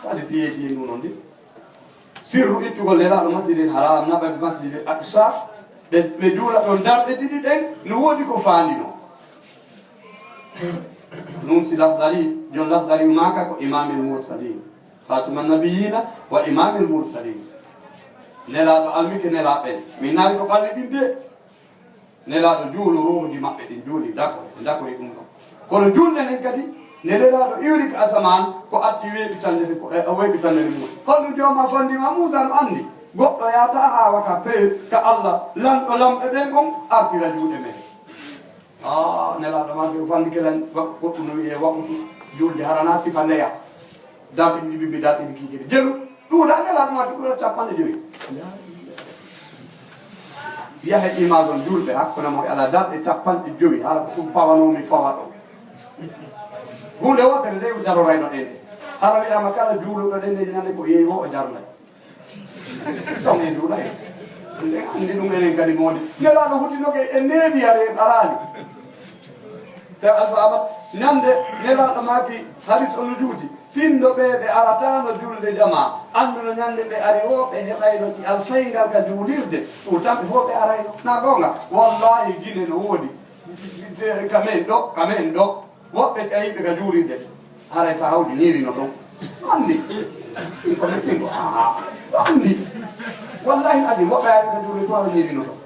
kadi si yeeti e ɗum noon de. Sirru ittugol Nelaaɗo Masjidil Haram, naɓa Masjidil Aqsa, ɓe, ɓe juula ɗon darɗe ɗiɗi ɗen, no woodi ko faandinoo. Ɗum si Lahdari, jon Lahdari maaka ko Imamil Mursalin, Khatiman Nabiyina wa Imamil Mursalin. Nelaaɗo almike nelaaɓe, min naari ko ɓalli ɗin de. Nelaaɗo juulu ruuhuuji maɓɓe ɗin juuli, d'accord, ɓe dakori ɗum ɗon. Kono julde nden kadi, nde Nelaaɗo iwri ka asamaan, ko atti weeɓitande nde, ko, e, weeɓitande nde mum. Honɗum jooma fandi ma? Muusa no anndi. Goɗɗo yaata haa waka pe-, ka Allah, lanɗo lamɓe ɓen on artira juuɗe men. Ah, Nelaaɗo maaki o fandi ke lan, wa-, goɗɗum no wi'e waqutu julde, hara na sifa ndeya. Darɗe ɗiɗi bimbi, darɗe ɗiɗi kiikiiɗe. Jelu, ɗuuɗa Nelaaɗo maaki ɗuuɗa capanɗe jowi. Yahe image on julɓe hakkunde mo e Allah darɗe capanɗe jowi, hara ko ɗum fawanoo mi fawa ɗo. Huunde wootere nde darorayno ɗen. Hara wi'ama kala juuluɗo ɗen nde ñande ko yeewi wo o jarnay. Ɗon en juulay. En anndi ɗum enen kadi moodi. Nelaaɗo hutinoke e neeɓi are ɓaraani. Seeɗa Alfa Ahmad, ñande Nelaaɗo maaki hadis on no juuti. Sinno ɓe, ɓe arataano julde jamaa, annduno ñande ɓe ari wo, ɓe heɓayno ci alfayngal ka juulirde, ɗum tan ɓe fof ɓe arayno. Na goonga? Wallahi, Gine no woodi. Ka men ɗo, ka men ɗo, woɓɓe cayiiɓe ka juulirde. Haray ta hawdi ñiiri no toon. Anndi. Ɗum ko men ɗingo. Ah, anndi. Wallahi adi, woɓɓe ayɓe ka juulirde, to haɗa ñiiri no toon.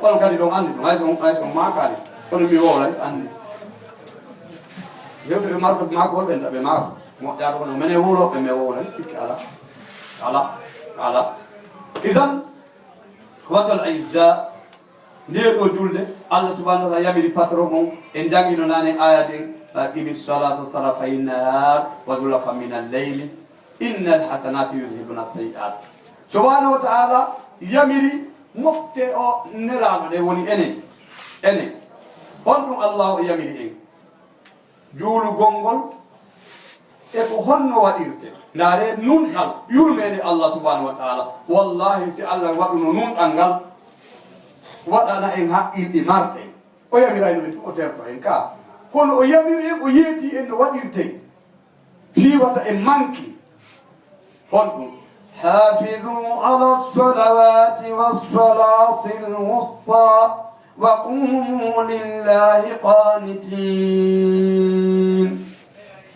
Kono kadi ɗon anndi ɗum, hay so, hay so maakaali. Kono mi wowlay, anndi. Yewtude marko maako, ɓen taɓe maako. Moƴƴaaka kono menen wuro ɓe men wowlay, sikki ala. Ala. Ala. Idan, watal izza, nde ɗo julde, Allah subhanahu wa ta'ala yamiri patron on, en jangino nane aya ɗen, "Aqimi salata tarafay nahar wa zulafan min al-layli, innal hasanati yuzhibuna sayyi'at." Subhanahu wa ta'ala yamiri Mofte o nelaaɗo ɗe woni enen, enen. Honɗum Allaahu yamiri en juulugol ngol? E ko honno waɗirte? Ndaare nunɗal yurmeende Allah subhanahu wa ta'ala. Wallahi, si Allah waɗuno nunɗal ngal, waɗana en haqqilɗi marɗe. O yamirayno en tun o terto en ka. Kono o yamiri en, o yeeti en no waɗirten. Fii wata en manki. Honɗum? حافظوا على الصلوات والصلاة الوسطى وقوموا لله قانتين.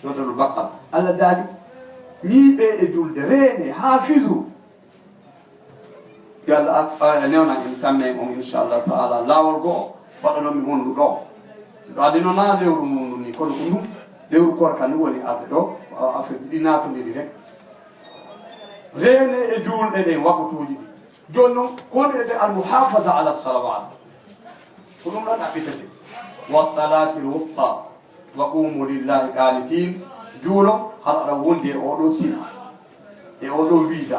Suratul Baqara. Allah daali, ñiiɓe e julde, reene, hafizu. Yo Allah a, a newna en, tamme on, inchallahu taala. Laawol goo waɗanon mi hondu ɗo. Ɗo adino na lewru mum ni, kono ko ɗum lewru korka ni woni arde ɗo, a, affaire ɗi naatondiri rek. Reene e juulɗe ɗen waktuuji ɗi. Jooni noon, ko wiyetee al muhafaza ala salawat. Ko ɗum ɗon ɗaɓɓitete. Wa salatil wusta. Wa qumu lillahi qanitin. Juulon, hara aɗa wondi e oɗo sila, e oɗo wiida,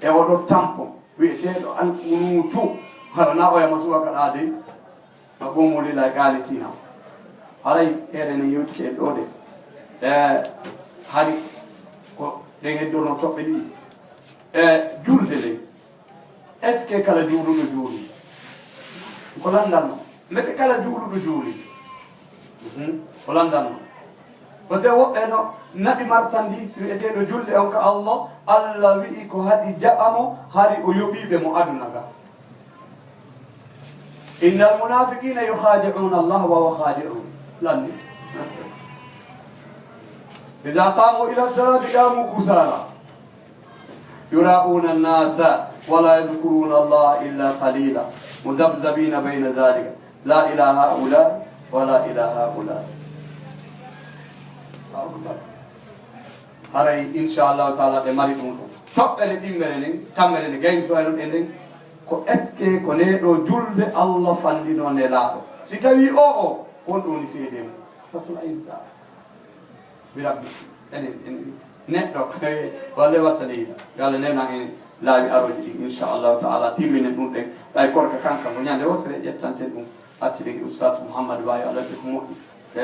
e oɗo tampon, wiyeteeɗo alqunutu. Hara na oya ma subaka ɗa dey. Wa qumu lillahi qanitina. Haray eɗen yewtike en ɗo de. E, hari ko ɗen heddorno toɓɓe ɗiɗi. E, julde nde. Est-ce que kala juuluɗo juuli? Ko lanndal non. Mbete kala juuluɗo juuli? Mhm. Ko lanndal non. Parce que woɓɓe no naɓi marchandise wiyeteeɗo julde on ka Allah, Allah wi'i ko haɗi jaɓa mo, hari o yoɓii ɓe mo aduna ga. إن المنافقين يخادعون الله وهو خادعهم. Lanni. إذا قاموا إلى الصلاة قاموا كسالى. يراءون الناس ولا يذكرون الله إلا قليلا مذبذبين بين ذلك لا إلى هؤلاء ولا إلى هؤلاء. Haray, inchallahu taala, ɓe mari ɗum ɗo. Toɓɓere ɗimmere nden, tammere nde gaynitoyɗon e nden, ko ekke ko nde ɗo julde Allah fanndino Nelaaɗo. Si tawii o, o, ko on ɗum woni seede mum. Fatul insa. Bi rabbi, enen, enen, neɗɗo, walle watta leydi. Yo Allah newnan en laawi arooji ɗin, inchallahu taala, timminen ɗum ɗen. Ɓay korka kanka, ko ñande wootere ƴettanten ɗum, acciden e Oustaz Mouhammad Ba, yo Allah waɗu ko moƴƴi. E,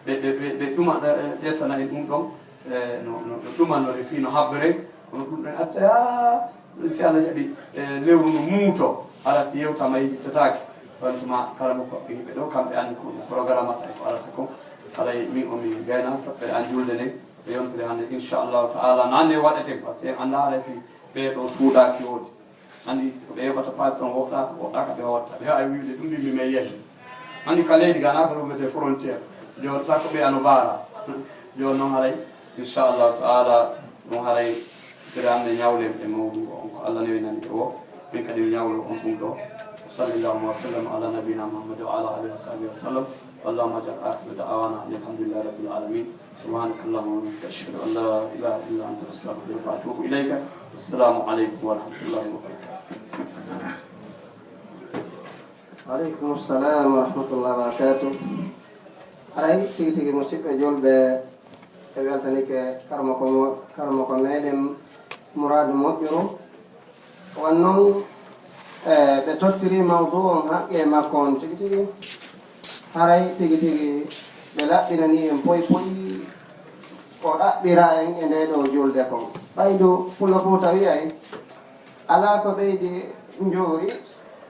ɓe, ɓe, ɓe, ɓe ɗuma, e, ƴettana en ɗum ɗon, e, no, no, no ɗumanore fii no habbere, kono ɗum ɗon acca, yaa, si Allah jaɓi, e, lewru ndu muuto, hara si yewtama yejjitataake. On tuma kala mo koɓɓe yimɓe ɗo, kamɓe anndi ko ɗum programme ata e ko alata ko. Alay, min o mi gayna toɓɓere an julde nden, e yontere hannde, inchallahu taala, nande waɗete, parce que en annda alay si ɓee ɗo suuɗaaki woodi. Anndi ko ɓe yoɓata paati ɗon woɗɗa, woɗɗaaka ɓe hotta. Ɓe hawi wiide ɗum ɗimmi men yehi. Anndi ka leydi Gana ko ɗum wiyetee frontière. Jooni sakko ɓe ano baara. Jooni noon haray, inchallahu taala, ɗum haray, ɓe hannde ñawlen e mawɗum on ko Allah newinani ɓe o. Min kadi mi ñawlo on ɗum ɗo. Wa sallallahu wa sallam ala nabina Muhammad wa ala alihi wa sahbihi wa sallam. Allahumma ajal akhiru da'wana alhamdulillahi rabbil alamin. سبحانك اللهم وبحمدك، أشهد أن لا إله إلا أنت، أستغفرك وأتوب إليك. السلام عليكم ورحمة الله وبركاته. Wa aleykum salam wa rahmatullahi wa barakatuh. Haray, tigi tigi, musiɓɓe julɓe, ɓe weltanike karmoko mo-, karmoko meɗen Muraadu Moƴƴuru. Won non, e, ɓe tottiri mawdu on haqqe makko on tigi tigi. Haray tigi tigi ɓe laɓɓinanii en poy poy ko ɗaɓɓira en e ndee ɗoo julde kon. Ɓaydu Pullo Fuuta wi'ay, alaa ko ɓeydi njoori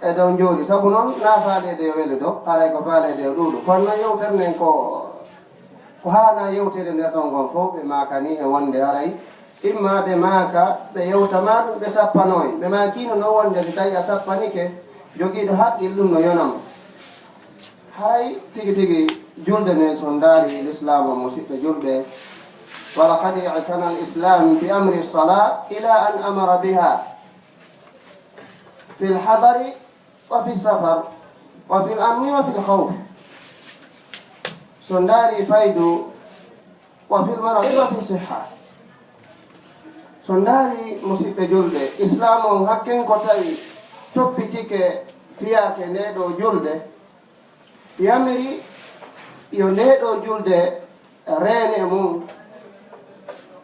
e dow njoori. Sabu non, na faaleede yo welu dow, haray ko faaleede yo ɗuuɗu. Kono non, yewtere nden ko Ko haanaa yewteede nder ɗon ngon fof, ɓe maakanii e wonde haray, imma ɓe maaka, ɓe yewta maa ɗum, ɓe sappanoo en. Ɓe maakiino noon wonde si tawii a sappanike, jogiiɗo haqqil ɗum no yona mo. Haray tigi tigi julde nden, so on ndaari Lislaam o, musiɓɓe julɓe, ولقد اعتنى الإسلام بأمر الصلاة إلى أن أمر بها في الحضر وفي السفر وفي الأمن وفي الخوف. So ndaari faydu, وفي المرض وفي الصحة. So ndaari musiɓɓe julɓe, Islaam on hakken ko tawi toppitike fiyaake ndee ɗoo julde, yamiri yo ndee ɗoo julde reene mum.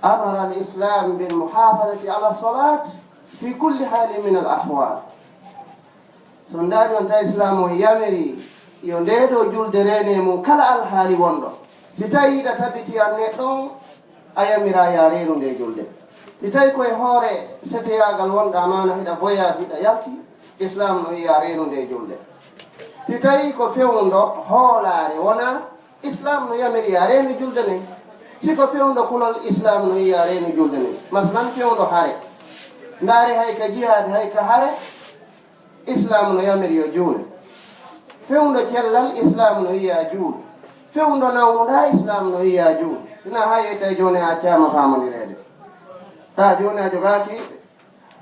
أمر الإسلام بالمحافظة على الصلاة في كل حال من الأحوال. So ndaari on tawi Islaamu on yamiri yo ndee ɗoo julde reene mum kala alhaali wonɗo. Si tawii hiɗa tabiti an neɗɗo on, a yamiraa yo a reenu ndee julde. Si tawii ko e hoore seteyaagal wonɗaa, maana hiɗa voyage, hiɗa yalti, Islaamu no wiya a reenu ndee julde. Si tawii ko fewndo hoolaare wonaa, Islaamu no yamiri yo a reenu julde nden. Si ko fewndo kulol, Islaamu no wiya a reenu julde nden. Masalan, fewndo hare. Ndaari hay ka jihaad, hay ka hare, Islaamu no yamiri yo juule. Fewndo cellal, Islaamu no wiya juule. Fewndo nawnuɗaa, Islaamu no wiya juule. Sinaa haa yettii jooni a accaama faamondireede. Taa jooni a jogaaki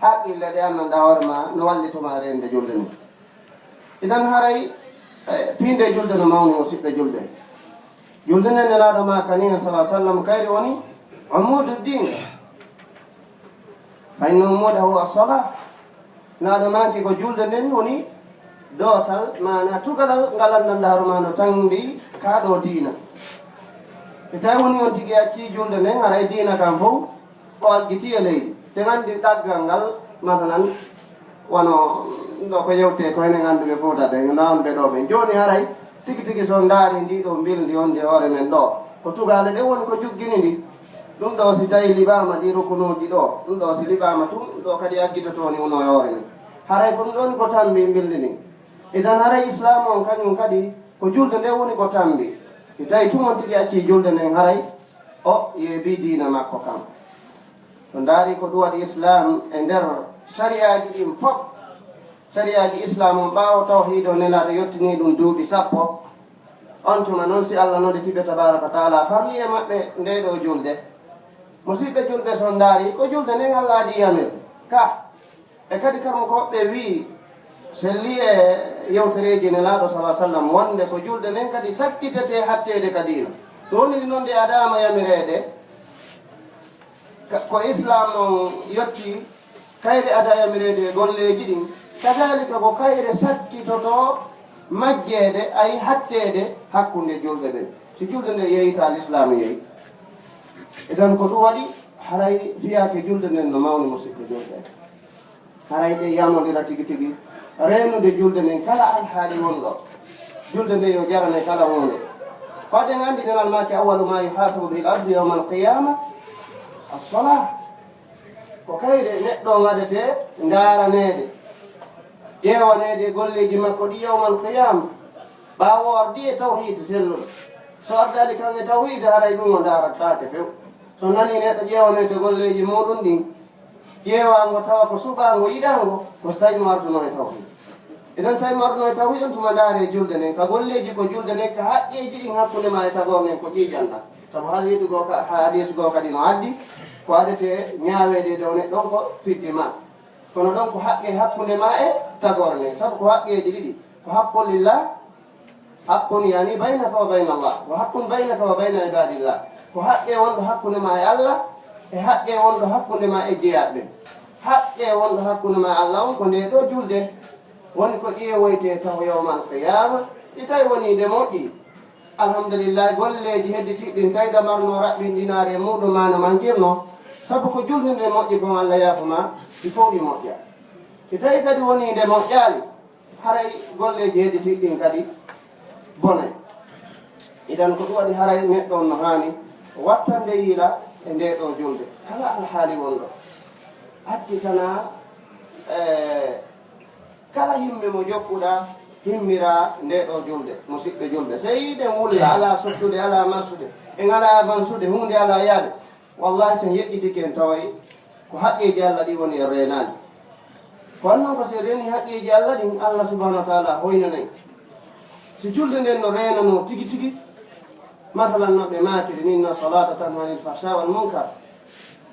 haqqille ɗe anndanɗaa hoore maa no wallituma reenude julde nden. Idan haray, eh, fii ndee julde no mawni, musiɓɓe julɓe. Julde nden Nelaaɗo maakani en, sallallahu alaihi wasallam, kayri woni umuudu diin. Fa inna umuudahu as-salaa. Nelaaɗo maaki ko julde nden woni doosal, maanaa tugalal ngal anndanɗaa hoore maa no tambi kaa ɗoo diina. Si tawii wonii on tigi accii julde nden, haray diina kan fow o aggitii e leydi. Eɗen anndi ɗaggal ngal, masalan, wano ɗoo ko yewtee ko enen annduɓe Fuuta ɓen, no on ɓe ɗoo ɓen. Jooni haray, tigi tigi so on ndaari ndii ɗoo mbilndi on ndi hoore men ɗoo, ko tugaale ɗen woni ko juggini ndi. Ɗum ɗoo si tawii liɓaama ɗii rukunuuji ɗoo, ɗum ɗoo si liɓaama tun, ɗum ɗoo kadi aggitoto ni woni e hoore men. Haray ko ɗum ɗoo ni ko tambi mbilndi ndin. Idan haray Islaamu on kañum kadi ko julde nden woni ko tambi. Si tawii tun on tigi accii julde nden, haray o yeebii diina makko kan. So ndaari ko ɗum waɗi Islaam e nder sariyaaji ɗin fof, sariyaaji Islaam on ɓaawo tawhiid on Nelaaɗo yottinii ɗum duuɓi sappo, on tuma non si Allah noddi tiɓe tabaaraka wa taala farli e maɓɓe ndee ɗoo julde. Musiɓɓe julɓe, so ndaari ko julde nden Allah adii yamirde ka. E kadi kamɓe ko ɓe wi'i, selli e yewtereeji Nelaaɗo, sallallahu alaihi wasallam, wonde ko julde nden kadi sakkitetee hatteede ka diina. Ɗum woni non nde adaama yamireede, ka-, ko Islaam on yotti, kayre ada yamireede e golleeji ɗin, kadaalika ko kayre sakkitotoo majjeede, ay hatteede hakkunde julɓe ɓen. Si julde nde yeeyii, Islaam yeeyii. Idan ko ɗum waɗi, haray fiyaake julde nden no mawni, musiɓɓe julɓe. Haray ɗe yamondira tigi tigi reenude julde nden kala alhaali wonɗo. Julde nden yo jarane kala huunde. Ko aɗen anndi nelal maaki, awwalu ma yuhasabu bil abdu yawmal qiyama as-salah. Ko kayre neɗɗo on waɗetee ndaaraneede, ƴeewaneede e golleeji makko ɗi yawmal qiyama. Ɓaawo o ardi e tawhiid selluɗo. So ardaali kan e tawhiid, haray ɗum o ndaarataake few. So nanii neɗɗo ƴeewanee to golleeji muuɗum ɗin, ƴeewaango tawa ko suɓaango, yiɗaango, ko so tawii mo arduno e tawhiid. Idan tawii mo arduno e tawhiid, on tuma ndaaree julde nden, ka golleeji ko julde nden, ka haqqeeji ɗin hakkunde maa e tagoore nden ko ƴiiƴan ɗan. Sabu hadiisu goo ka, hadiisu goo kadi no addi, ko adetee ñaaweede e dow neɗɗo on ko fiddi maa. Kono ɗon ko haqqe hakkunde maa e tagoore nden. Sabu ko haqqeeji ɗiɗi, ko haqqun lillah, haqqun, yani, baynaka wa bayna Allah, wa haqqun baynaka wa bayna ibadillah. Ko haqqe wonɗo hakkunde maa e Allah, e haqqe wonɗo hakkunde maa e jeyaaɓe ɓen. Haqqe wonɗo hakkunde maa e Allah on ko ndee ɗoo julde, woni ko ƴeewoytee taho yawmal qiyaama, ɗi tawi wonii nde moƴƴi. Alhamdulillahi, golleeji hedditiiɗi ɗin tawi ɗi marno raɓɓinɗinaare e muuɗum maa no mankirno, sabu ko julde nde moƴƴi kon Allah yaafu maa, ɗi fow ɗi moƴƴa. Si tawi kadi wonii nde moƴƴaali, haray golleeji hedditiiɗi ɗin kadi bonay. Idan ko ɗum waɗi haray neɗɗo on no haani wattande yiila e ndee ɗoo julde. Kala alhaali wonɗo, addi kana, e, kala himme mo jokkuɗaa, himmiraa ndee ɗoo julde, musiɓɓe julɓe. Sey hiɗen wulla, alaa sottude, alaa marsude, en alaa avansude, huunde alaa yaade. Wallahi, so en yeƴƴitike, en taway ko haqqeeji Allah ɗin woni en reenaali. Kono noon ko si en reenii haqqeeji Allah ɗin, Allah subhanahu wa taala hoynanay. Si julde nden no reenanoo tigi tigi, masalan, no ɓe maakiri ni, inna salata tanha anil fahsha wal munkar.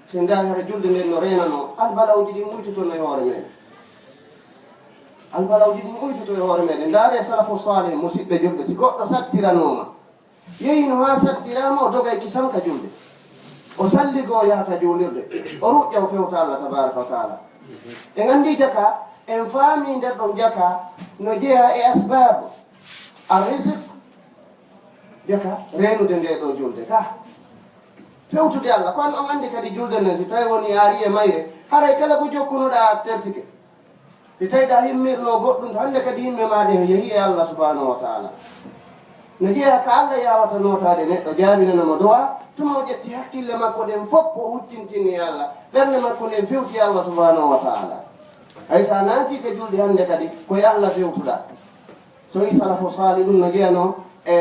Si en ndaari hara julde nden no reenanoo, albalawji ɗin uytotono e hoore meɗen. Albalawji ɗin uytoto e hoore meɗen. Ndaaree salafu salih, musiɓɓe julɓe, si goɗɗo sattiranooma, yehiino haa sattiraama, o dogay kisan ka julde. O salligoo, o yaha ka juulirde, o ruƴƴa, o fewta Allah tabaraka wa taala. En anndi jaka, en faami nder ɗon jaka no jeyaa e asbaabu. Arrisik, jaka reenude ndee ɗoo julde ka. Fewtude Allah. Kono on anndi kadi julde nden, si tawi woni a ari e mayre, haray kala ko jokkunoɗaa a tertike. Si tawii ɗa himmirno goɗɗum, hannde kadi himme maa ɗen yehi e Allah subhanahu wa ta'ala. No jeyaa ka Allah yaawata nootaade neɗɗo, jaabinana mo du'a, tuma o ƴetti hakkille makko ɗen fof o huccintini e Allah, ɓernde makko nden fewti Allah subhanahu wa ta'ala. Hay so a naati ka julde hannde kadi, ko e Allah fewtuɗaa. So i salafu saali ɗum no jeyanoo e,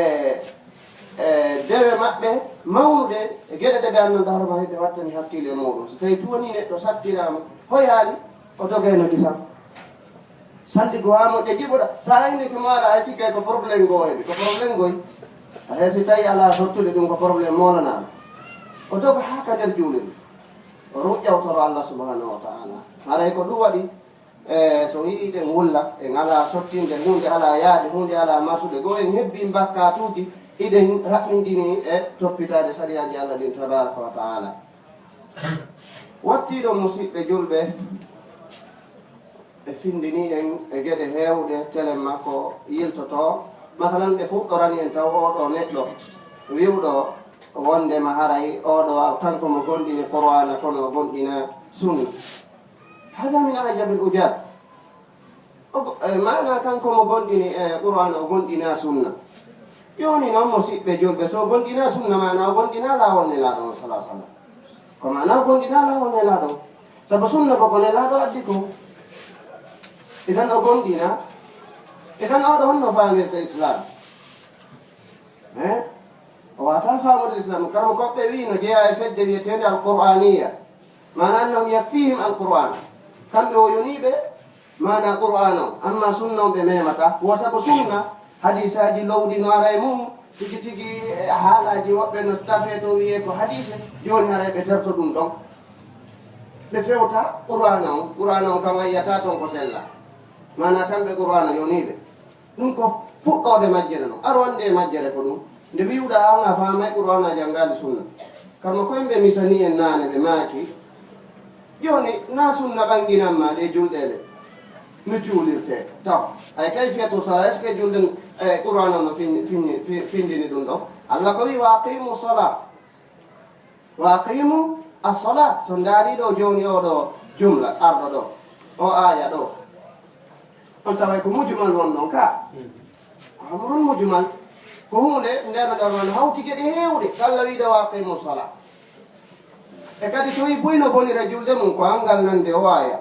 e dewe maɓɓe mawnuɗe, e geɗe ɗe ɓe anndaa hoore ma, ɓe wattani hakkille e muuɗum. So tawii tun wonii neɗɗo sattiraama, hoyaali, o dogayno kisal. Salli goo haa moƴƴa jiɓoɗa. So a aynike mo ara, a sikkay ko problème goo heɓi, ko problème goy. A hay si tawii alaa sottude ɗum, ko problème moolanaaɗo. O doga haa ka nder juulirde. O ru-, ƴawtoro Allah subhanahu wa ta'ala. Haray ko ɗum waɗi, e, so yiɗen wulla, en alaa sottinde huunde, alaa yaade huunde, alaa marsude goo, en hebbii bakkaatuuji, iɗen raɓɓindini e toppitaade sariyaaji Allah ɗin tabaraka wa ta'ala. Wattii ɗon, musiɓɓe julɓe, ɓe findini en e geɗe heewɗe, telen makko yiltotoo. Masalan, ɓe fuɗɗorani en taw oo ɗoo neɗɗo wi'uɗo wondema haray oo ɗoo kanko mo gomɗini Qur'aana, kono o gomɗina sunna. Hada min ajabil ujab. O go-, e, maana kanko mo gomɗini, e, Qur'aana, o gomɗina sunna. Jooni non, musiɓɓe julɓe, so o gomɗina sunna, maana o gomɗina laawol Nelaaɗo on, sallallahu alaihi wasallam. Ko maana o gomɗina laawol Nelaaɗo on. Sabu sunna ko ko Nelaaɗo addi ko. Idan o gomɗina. Idan oo ɗoo honno faamirta Islam? Eh? O waawataa faamude Islam. Karamokooɓe wi'i no jeyaa e fedde wi'eteende Al-Qur'aniyya. Maana annahum yakfihim Al-Qur'an. Kamɓe o yonii ɓe maana Qur'aana on. Amma sunna on ɓe memataa. Wo sabu sunna, hadiisaaji lowɗi no ara e mum. Tigi tigi, eh, haalaaji woɓɓe no tafee to wi'ee ko hadiise. Jooni haray ɓe terto ɗum ɗon. Ɓe fewta Qur'aana on. Qur'aana on kam a yi'ataa ton ko sella. Maana kamɓe Qur'aana yonii ɓe. Ɗum ko fuɗɗoode majjere non. Aro wonde e majjere ko ɗum. Nde wi'uɗaa an a faamay Qur'aana, a janngaali sunna. Kamma ko yimɓe misanii en naane ɓe maaki. Jooni, na sunna ɓannginan ma ɗee julɗe ɗe. No juulirtee. Taw, ay kayfiyatu sala, est-ce que julde, eh, Qur'aana no fin-, fin-, fi-, findini ɗum ɗon? Allah ko wi'i, "Wa aqimu sala." "Wa aqimu as-salah." So ndaari ɗo jooni oo ɗoo jumla arɗo ɗoo, oo aaya ɗoo, on taway ko mujmal won ɗon ka. Ko amrun mujmal. Ko huunde nde no ɗon hawti geɗe heewɗe. Ko Allah wi'de, "Wa aqimu salah." E kadi so wi buy no bonira julde mum, ko anngal nande oo aaya.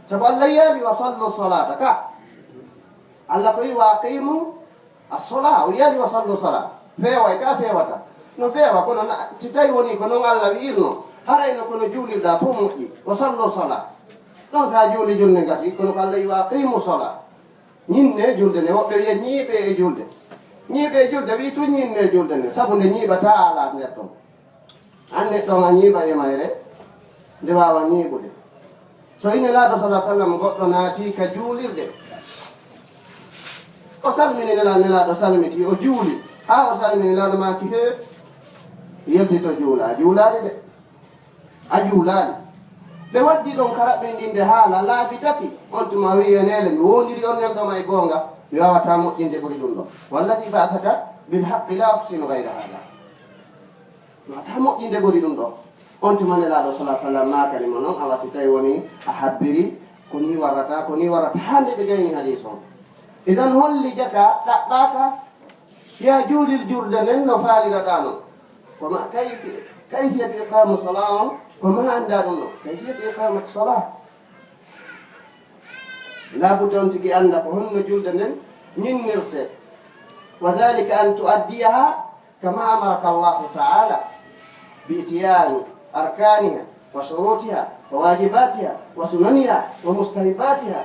Sabu Allah yaali, "Wa sallu salata" ka. Allah ko wi, "Wa aqimu as-salah", o yaali, "Wa sallu salah." Feeway ka feewata. No feewa, kono na, si tawi woni ko non Allah wi'irno, haray no kono juulirɗaa fof moƴƴi. "Wa sallu salah." Ɗon sa juuli julde ngasi, kono ko Allah wi, "Wa aqimu salah." Ñinne julde nde, woɓɓe wi'a ñiiɓe e julde. Ñiiɓe e julde, wi tun ñinne julde nde, sabu nde ñiiɓataa alaa nder ton. An neɗɗo on a ñiiɓa e mayre, nde waawa ñiiɓude. So ine Nelaaɗo sallallahu alaihi wasallam goɗɗo naati ka juulirde, o salmini Nelaaɗo, Nelaaɗo salmiti, o juuli. Haa o salmini, Nelaaɗo maaki, "Hee, yeltito juula, a juulaali de. A juulaali." Ɓe waddi ɗon ka raɓɓinɗinde haala laabi tati. On tuma wi'i, "Enele, mi wondiri on nelɗo ma e goonga, mi waawataa moƴƴinde ɓuri ɗum ɗo. Walladhi ba'athaka bil haqqi la uhsinu ghayra hada." Wata moƴƴinde ɓuri ɗum ɗo. On tuma Nelaaɗo sallallahu alaihi wasallam maakani mo non, awa si tawi woni a habbiri, ko ni warrata, ko ni warrata, haa nde ɓe gayni hadiis on. Idan holli jaka ɗaɓɓaaka, ya juulil julde nden no faaliraɗaa non. Ko ma kayfi-, kayfiyatu iqamu salaa on, ko ma anndaa ɗum ɗo. Kayfiyatu iqamati salaa. Laabudda on tigi annda ko honno julde nden ñinnirte. Wa dhalika an tuaddiyaha كما أمرك الله تعالى بإتيان أركانها وشروطها وواجباتها وسننها ومستحباتها.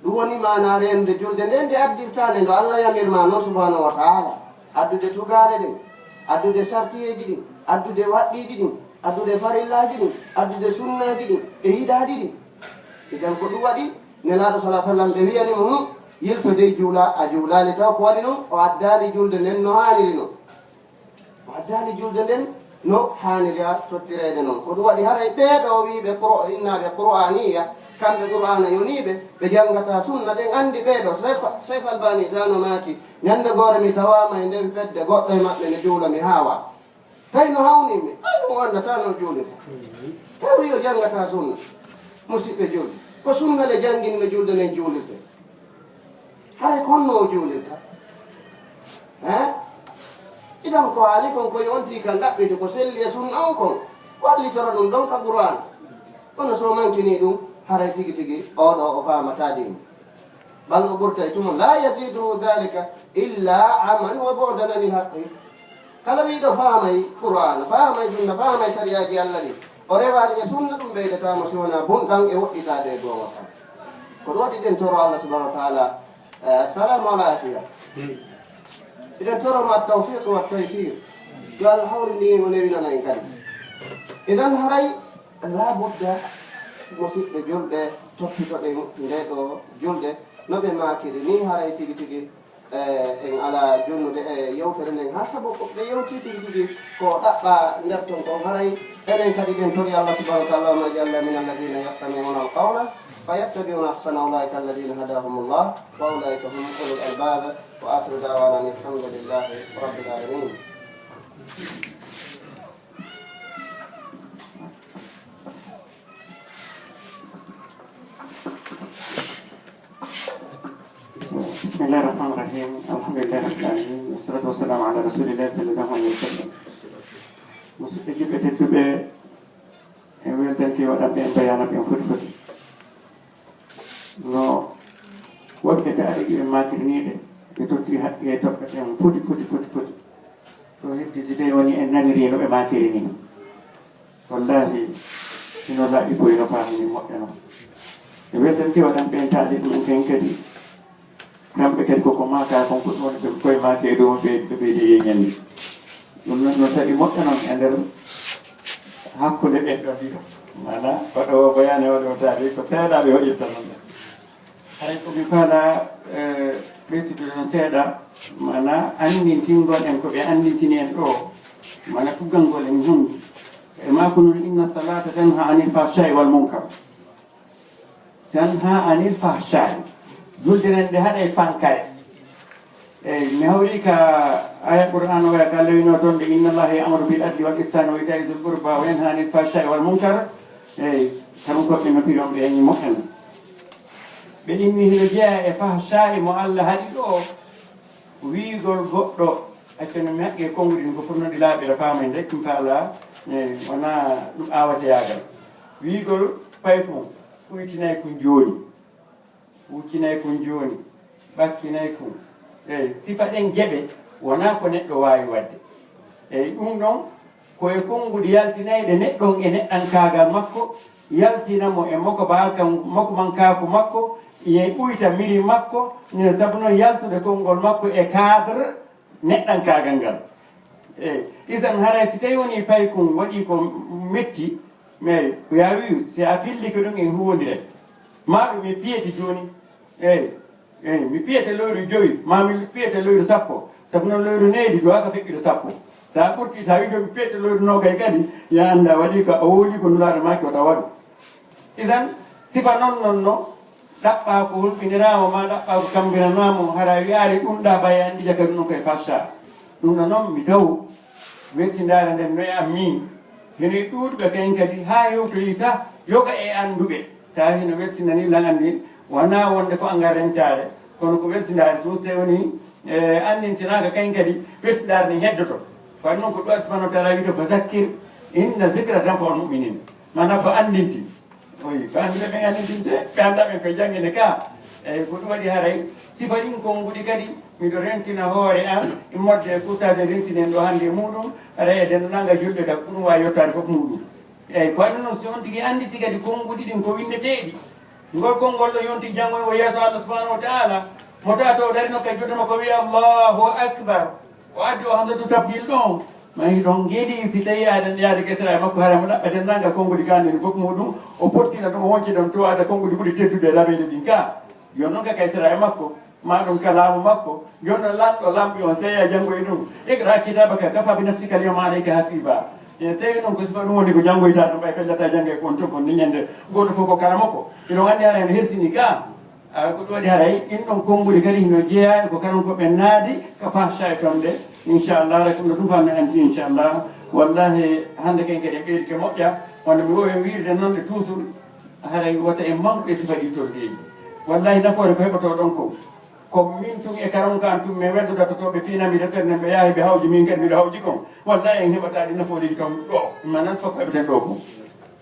Ɗum woni maanaa reenude julde nde, nde addirtaa nde, no Allah yamir ma noon subhanahu wa ta'ala. Addude tugaale ɗen, addude sartiyeeji ɗin, addude waɗɗiiɗi ɗin, addude farillaaji ɗin, addude sunnaaji ɗin, e yiɗaaɗi ɗin. Idan ko ɗum waɗi Nelaaɗo sallallahu alaihi wasallam ɓe wiyani mo, "Hum, yilto dey juula, a juulaali taw." Ko waɗi noon, o addaali julde nden no haaniri noon. O addaali julde nden no haaniri a tottireede noon. Ko ɗum waɗi haray ɓee ɗoo wiiɓe Qur-, innaaɓe Qur'aaniyya, kamɓe Qur'aana yoniiɓe, ɓe janngataa sunna, ɗen anndi ɓee ɗoo. Seykh, Seykh Albani tano maaki, "Ñannde goore mi tawaama e nden fedde goɗɗo e maɓɓe ne juula, mi haawa." Tawi no hawni mi, ay, ɗum anndataa no juulirta. Tawi o janngataa sunna. Musiɓɓe julɓe, Ko sunna le janngini no julde nden juulirte. Haray ko honno o juulirta? He? Idan ko haali kon ko yonti kan ɗaɓɓiti ko selli e sunna on kon. Wallitoro ɗum ɗon ka Qur'an. Kono so mankini ɗum, haray tigi tigi oo ɗoo o faamataa diina. Bal o ɓurtay tuma, la yaziduhu dhalika illa aman wa bu'dan anil haqqi. Kala wiiɗo faamay Qur'aana, faamay sunna, faamay sariyaaji Alla ɗin, o rewaali e sunna, ɗum ɓeydataa mo si wonaa bunɗan e woɗɗitaade e goonga kan. Ko ɗum waɗi ɗen toro Alla subhanahu wa taala, eh, assalamu wal afiya. Eɗen toro mo at-tawfiq wa taysir. Yo Alla hawrindin mo newinana en kadi. Idan haray laa budda, musiɓɓe julɓe, toppitoɗen nde ɗo julde, no ɓe maakiri ni, haray tigi tigi, eh, en alaa jonnude e yewtere nden, haa sabu ko ɓe yewti tigi tigi ko ɗaɓɓa nder ton kon, haray enen kadi ɗen tori Allah subhanahu wa ta'ala, "Allahumma ij'alna min alladhina yastami'una al-qawla fayattabi'una ahsana, ulaika alladhina hadahumullah wa ulaika hum ulul albab." Wa akhiru da'wana anil hamdulillahi rabbil alamin. بسم الله الرحمن الرحيم. الحمد لله رب العالمين. والصلاة والسلام على رسول الله صلى الله عليه وسلم. Musidɓe julɓe tedduɓe, en weltanke waɗanɓe en bayaana ɓen foti foti. No woɓɓe taariiɓe ɓe maakiri nii ɓe, ɓe totti haqqe e toɓɓe ɓen foti foti foti foti. Ɗo heddi si tawi woni en naniri no ɓe maakiri nii. Wallahi, hino laaɓi boy no faami ni moƴƴa non. E weltanke waɗanɓe en taali ɗum en kadi. Kamɓe kadi koko maaka kon ko ɗum ɓe koye maake e ɗum ɓe, ɓe ɓeydi e ñande. Ɗum non no tawi moƴƴa non e nder hakkunde ɓen ɗon ɗiɗo. Maana waɗoowo bayaane waɗoowo taali ko seeɗa ɓe waɗirta non. Haray ko mi faala, eh, ɓeytude ɗon seeɗa, maana anndintingol en ko ɓe anndintini en ɗo, maana kuggangol en hundi. E maaku non, "Inna salata tanha anil fahsha'i wal munkar." Tanha anil fahsha'i. Julde nden nde haɗay pankare. Eyi, mi hawri ka aya Qur'an o, ka lewino toon de, "Inna Allaha ya'muru bil adli wal ihsani wa ita'i zul qurba wa yanha anil fahsha'i wal munkar." Eyi, kam ko ɓe no piron ɓe ni moƴƴan. Ɓe inni hino jeyaa e fahsha'i mo Allah haɗi ɗo, wiigol goɗɗo, acca no mi haqqe konnguɗi ko foti no ɗi laaɓira faama en rek, mi faala, eyi, wona ɗum aawaseyaagal. Wiigol paykun, uytinay kun jooni. Huccinay kun jooni, ɓakkinay kun. Eyi, sifa ɗen geɓe wonaa ko neɗɗo waawi waɗde. Eyi, ɗum ɗon ko e konnguɗi yaltinayɗe neɗɗo on e neɗɗankaagal makko, yaltina mo e moko baalka moko mankaaku makko, e ɓuyta miri makko, sabu non yaltude konngol makko e cadre neɗɗankaagal ngal. Eyi, isan haray si tawi woni paykun waɗi ko metti, mais ko yaa wiyu, si a fillike ɗum en huwondiray. Ma ɗum mi piyete jooni. Eyi, eyi, mi piyete lewru jowi, ma mi piyete lewru sappo. Sabu non lewru neydi ɗo aka feƴƴude sappo. Sa ɓurti, sa wijo mi piyete lewru nogay kadi, ya annda waɗi ko a wowli ko Nulaaɗo maaki wata waɗu. Isan, sifa non non no, ɗaɓɓa ko hulɓiniraama ma, ɗaɓɓa ko kammbiranaama, hara wiyaare ɗum ɗa ɓay anndi jaka ɗum koye fahsha. Ɗum no non mi taw, welsindaare nden no e am min. Hino e ɗuuɗuɓe kayen kadi, haa hewtoyi sah, yoga e annduɓe. Tawi hino welsinani lan anndi, wonaa wonde ko angal rentaare, kono ko welsindaare tun, so tawi woni, eh, anndintinaaka kayen kadi, welsindaare nden heddoto. Kono non ko ɗum Allah subhanahu wa ta'ala wi'ata, "Fa zakkir inna zikra tanfa'ul mu'minin." Maanaam ko anndinti. Oyi, ko annduɓe ɓen anndintinte, ɓe annda ɓen koye jannginde ka. Eyi, ko ɗum waɗi haray, sifa ɗin konnguɗi kadi, miɗo rentina hoore am, immorde e kuusaade rentinen ɗo hannde e muɗum, haray e denndaangal julɓe ka, ko ɗum waawi yottaade fof muɗum. Eyi, ko waɗi noon, si on tigi annditi kadi konnguɗi ɗin ko winndeteeɗi, ngol konngol ɗo yonti janngo o yeeso Allah subhanahu wa ta'ala, mo tawa to o dari nokka julde makko wiya, "Allahu akbar." O addi o hamsatu tafdil ɗon, ma hiɗon ngeɗi si tawi aɗen yaade kesra e makko, hara mo ɗaɓɓa denndaangal konnguɗi ka nden fof muɗum, o pottina ɗum, o wonci ɗon to ada konnguɗi ɓuri teddude e raɓeede ɗin ka. Yon noon ka kaysara e makko, ma ɗum ka laamu makko, yon no lanɗo lamɓe on seeya janngo e ɗum. Iqra kitabaka kafa bi nafsika al yawma alayka hasiba. E tawi noon ko sifa ɗum woni ko janngoyta ɗum, ɓay pellata jannge ko on to kon ni ñande gooto fof ko kala makko. Hiɗon anndi hara hene hersini ka. A, ko ɗum waɗi haray, ɗin ɗon konnguɗi kadi hino jeyaa e ko kalan ko ɓen naadi ka fahsha e ton ɗe. Inchallah, rek ɗum ɗo ɗum ko anndi, inchallah. Wallahi, hannde ken kadi en ɓeydike moƴƴa. Wonde mi wowi wiirde noon ɗe toujours. Haray wota en manku e sifa ɗi tolleeji. Wallahi nafoore ko heɓotoo ɗon ko, ko min tun e karon kan tun min weddodata to ɓe fiinami deftere nden ɓe yaahi ɓe hawji min kadi miɗo hawji kon. Wallahi en heɓata ɗi nafooreeji ton ɗo. Manan fof ko heɓeten ɗo ko.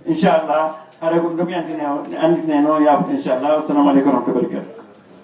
Inchallah, haray ko ɗum ɗo mi andine andine noon yaafo inchallah. Assalamu aleykum wa rahmatullahi wa barakatuh.